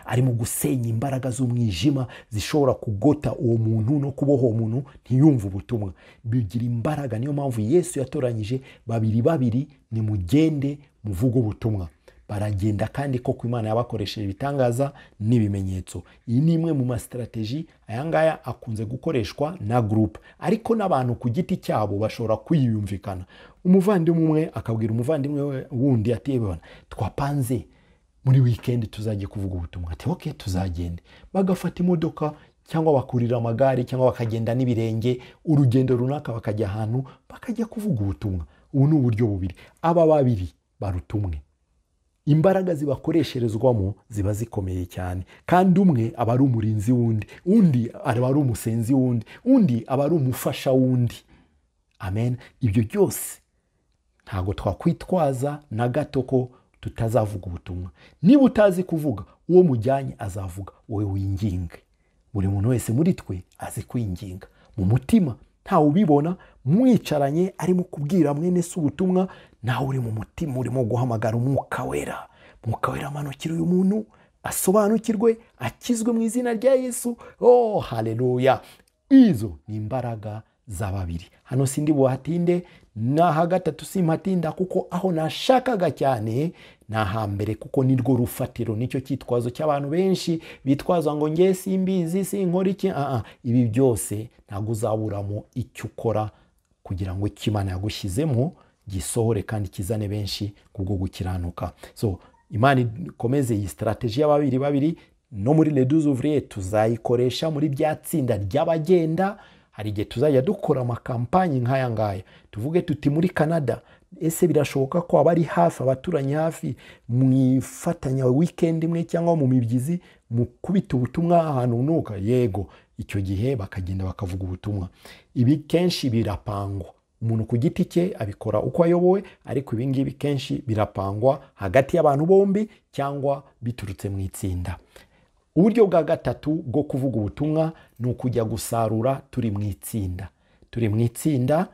S1: arimo gusenya imbaraga z'umwijima zishobora kugota uwo muntu no kuboha uwo muntu ntiyumve ubutumwa. Bigira imbaraga. Niyo mpamvu Yesu yatoranyije babiri babiri, nimugende muvuge ubutumwa. Baragenda kandi koko Imana yabakoresheje ibitangaza n'ibimenyetso. Iyi ni imwe mu ma strategy aya ngaya akunze gukoreshwa na group, ariko n'abantu ku giti cyabo bashobora kwiyumvikana. Umuvandimwe umwe akabwira umuvandimwe we wundi ati ebana twapanze muri weekend tuzajye kuvuga ubutumwa. Ati okay tuzagende. Bagafata imodoka cyangwa bakurira amagare cyangwa bakagenda n'ibirenge urugendo runaka, bakajya ahantu bakajya kuvuga ubutumwa. Ubu ni uburyo bubiri. Aba babiri barutumwe, imbaraga zibakoresherezwamo ziba zikomeye cyane, kandi umwe aba ari umurinzi wundi, undi aba ari umusenzi wundi, undi aba ari umufasha wundi. Amen. Ibyo byose ntago twakwitwaza na gato ko tutazavuga ubutumwa. Niba utazi kuvuga, uwo mujyanye azavuga, wowe winginge. Buri muntu wese muri twe azi kwinginga mu mutima, ntawe ubibona. Mwicaranye arimo kubwira mwene se ubutumwa, nawe uri mu mutima urimo guhamagara Umwuka Wera. Umwuka Wera amanukira uyu muntu asobanukirwe, akizwe mu izina rya Yesu. Oh haleluya. Izo ni imbaraga za babiri. Hano sindi buhatinde, n'aha gatatu simpatinda, kuko aho nashakaga cyane ni ahambere, kuko nirwo rufatiro, nicyo cyitwazo cy'abantu benshi bitwaza ngo nge simbizi, sinkora iki. Ibi byose ntabwo uzaburamo icyo ukora kugira ngo icyo Imana yagushyizemo gisohore kandi kizane benshi kubwo gukiranuka. So Imana ikomeze iyi strategie y'ababiri babiri, no muri Les 12 Ouvriers tuzayikoresha muri bya tsinda ry'abagenda. Hari igihe tuzajya dukora amakampanyi nk'aya ngaya, tuvuge tuti muri Canada ese birashoboka ko abari hafi, abaturanyi hafi, mwifatanya weekend imwe cyangwa mu mibyizi mukubita ubutumwa ahantu nuka? Yego, icyo gihe bakagenda bakavuga ubutumwa. Ibi kenshi birapangwa, umuntu ku giti cye abikora uko ayobowe, ariko ibi ngibi kenshi birapangwa hagati y'abantu bombi cyangwa biturutse mu itsinda. Uburyo bwa gatatu bwo kuvuga ubutumwa ni ukujya gusarura turi mu itsinda. Turi mu itsinda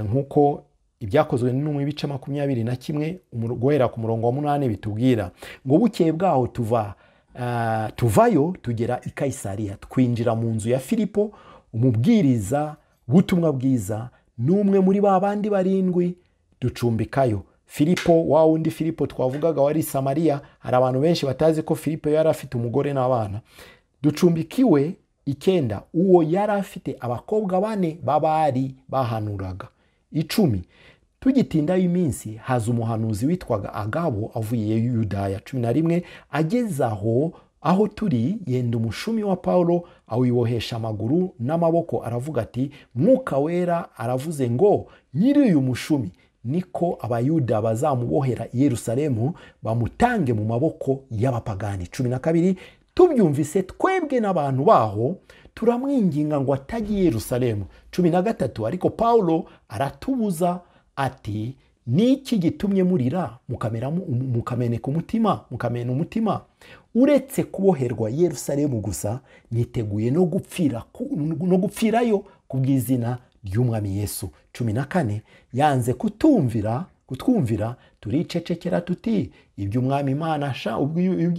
S1: nk'uko ibyakozwe n'intumwa ibice 21 guhera ku murongo wa 8 bitubwira ngo bukeye bwaho tuvayo tugera i Kayisariya, twinjira mu nzu ya Filipo umubwiriza w'ubutumwa bwiza, n'umwe muri ba bandi 7, ducumbikayo. Filipo wa wundi Filipo twavugaga wari Samariya, hari abantu benshi batazi ko Filipo yari afite umugore n'abana. Ducumbikiwe 9, uwo yari afite abakobwa 4 babari bahanuraga. 10, tugitindayo iminsi haza umuhanuzi witwaga Agabo avuye Yudaya. 11, ageze aho turi yenda umushumi wa Paulo awibohesha amaguru n'amaboko, aravuga ati Mwuka Wera aravuze ngo nyiri uyu mushumi niko Abayuda bazamubohera i Yerusalemu bamutange mu maboko y'abapagani. 12, tubyumvise twebwe n'abantu baho turamwinginga ngo atajye i Yerusalemu. 13, ariko Paulo aratubuza ati niki gitumye murira mukameneka umutima, mukamena umutima? Uretse kuboherwa Yerusalemu gusa, niteguye no gupfirayo kubw'izina ry'Umwami Yesu. 14, yanze kutwumvira turicecekera tuti ibyo Umwami Imana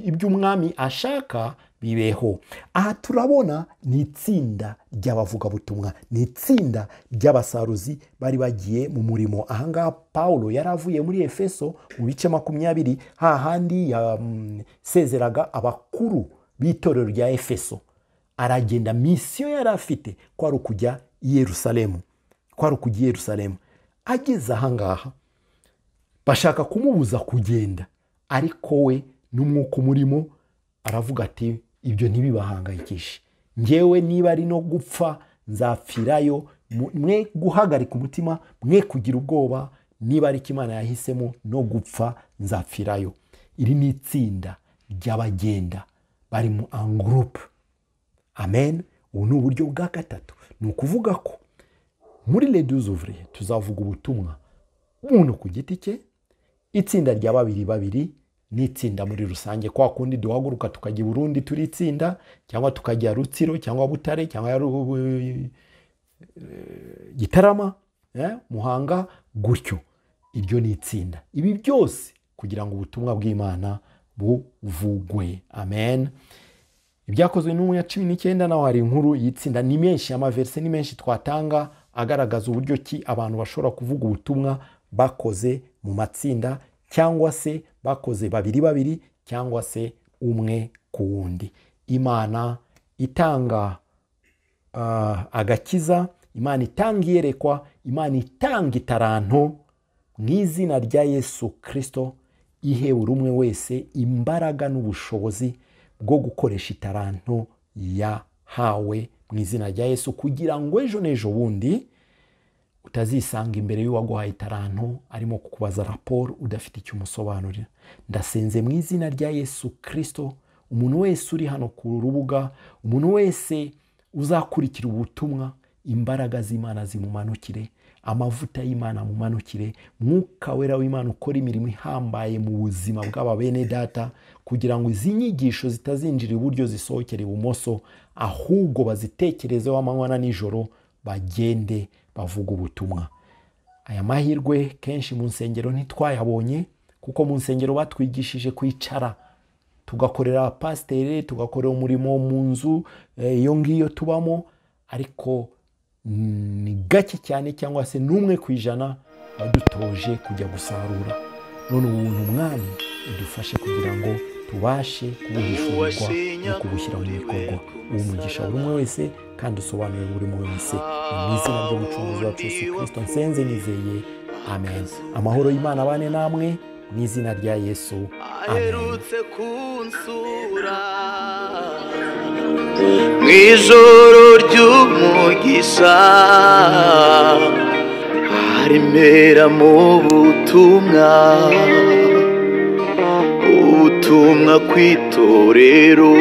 S1: ibyo Umwami ashaka bibeho. Aha turabona ni itsinda ry'abavugabutumwa, ni itsinda ry'abasaruzi bari bagiye mu murimo. Aha ngaha Paulo yaravuye muri Efeso mu bice 20, hahandi yasezeraga abakuru b'itorero rya Efeso, aragenda. Misiyo yari afite kwari ukujya i Yerusalemu, kwari ukujya i Yerusalemu. Ageze aha ngaha bashaka kumubuza kugenda, ariko we n'umwuka umurimo aravuga ati ibyo ntibibahangayikishe, ngewe niba ari no gupfa nzapfirayo, mwe guhagarika umutima, mwe kugira ubwoba, niba ari Imana yahisemo no gupfa nzapfirayo. Iri ni itsinda ry'abagenda bari mu en groupe. Amen. Ubu ni uburyo bwa gatatu. Ni ukuvuga ko muri Les 12 Ouvriers tuzavuga ubutumwa umuntu ku giti cye, itsinda rya babiri babiri n'itsinda muri rusange. Kwa kundi duhaguruka tukajya i Burundi turi itsinda, cyangwa tukajya Rutsiro cyangwa Butare cyangwa Gitarama, Muhanga, gutyo. Iryo ni itsinda. Ibi byose kugira ngo ubutumwa bw'Imana buvugwe. Amen. Ibyakozwe n'intumwa ya 19 naho hari inkuru y'itsinda. Ni menshi, amaverse ni menshi twatanga agaragaza uburyo ki abantu bashobora kuvuga ubutumwa bakoze mu matsinda, cyangwa se bakoze babiri babiri, cyangwa se umwe ku wundi. Imana itanga agakiza, Imana itanga iyerekwa, Imana itanga itaranto, mu izina rya Yesu Kristo ihe buri umwe wese imbaraga n'ubushobozi bwo gukoresha itaranto yahawe mu izina rya Yesu, kugira ngo ejo n'ejo bundi utazisanga imbere y'uwaguhaye itaranto arimo kukubaza raporo udafite icyo umusobanurira. Ndasenze mu izina rya Yesu Kristo, umuntu wese uri hano ku rubuga, umuntu wese uzakurikira ubutumwa, imbaraga z'Imana zimumanukire, amavuta y'Imana amumanukire, Mwuka Wera w'Imana ukora imirimo ihambaye mu buzima bw'aba bene data, kugira ngo izi nyigisho zitazinjira iburyo zisohokere ibumoso, ahubwo bazitekerezeho amanywa na nijoro, bagende bavuga ubutumwa. Aya mahirwe kenshi mu nsengero ntitwayabonye, kuko mu nsengero batwigishije kwicara tugakorera pasiteri, tugakorera umurimo mu nzu iyo ngiyo tubamo. Ariko ni gake cyane, cyangwa se 1% wadutoje kujya gusarura. None ubuntu Mwami udufashe kugira ngo tubashe kubuhishurirwa no kubushyira mu bikorwa. Uwo mugisha buri umwe wese kandi usobanurire buri umwe wese, mu izina ry'Umucunguzi wacu Yesu Kristo nsenze nizeye, amen. Amahoro y'Imana abane namwe mu izina rya Yesu, amen.
S2: Aherutse kunsura mu ijoro ry'umugisha, aremera mu butumwa, ubutumwa kw'itorero.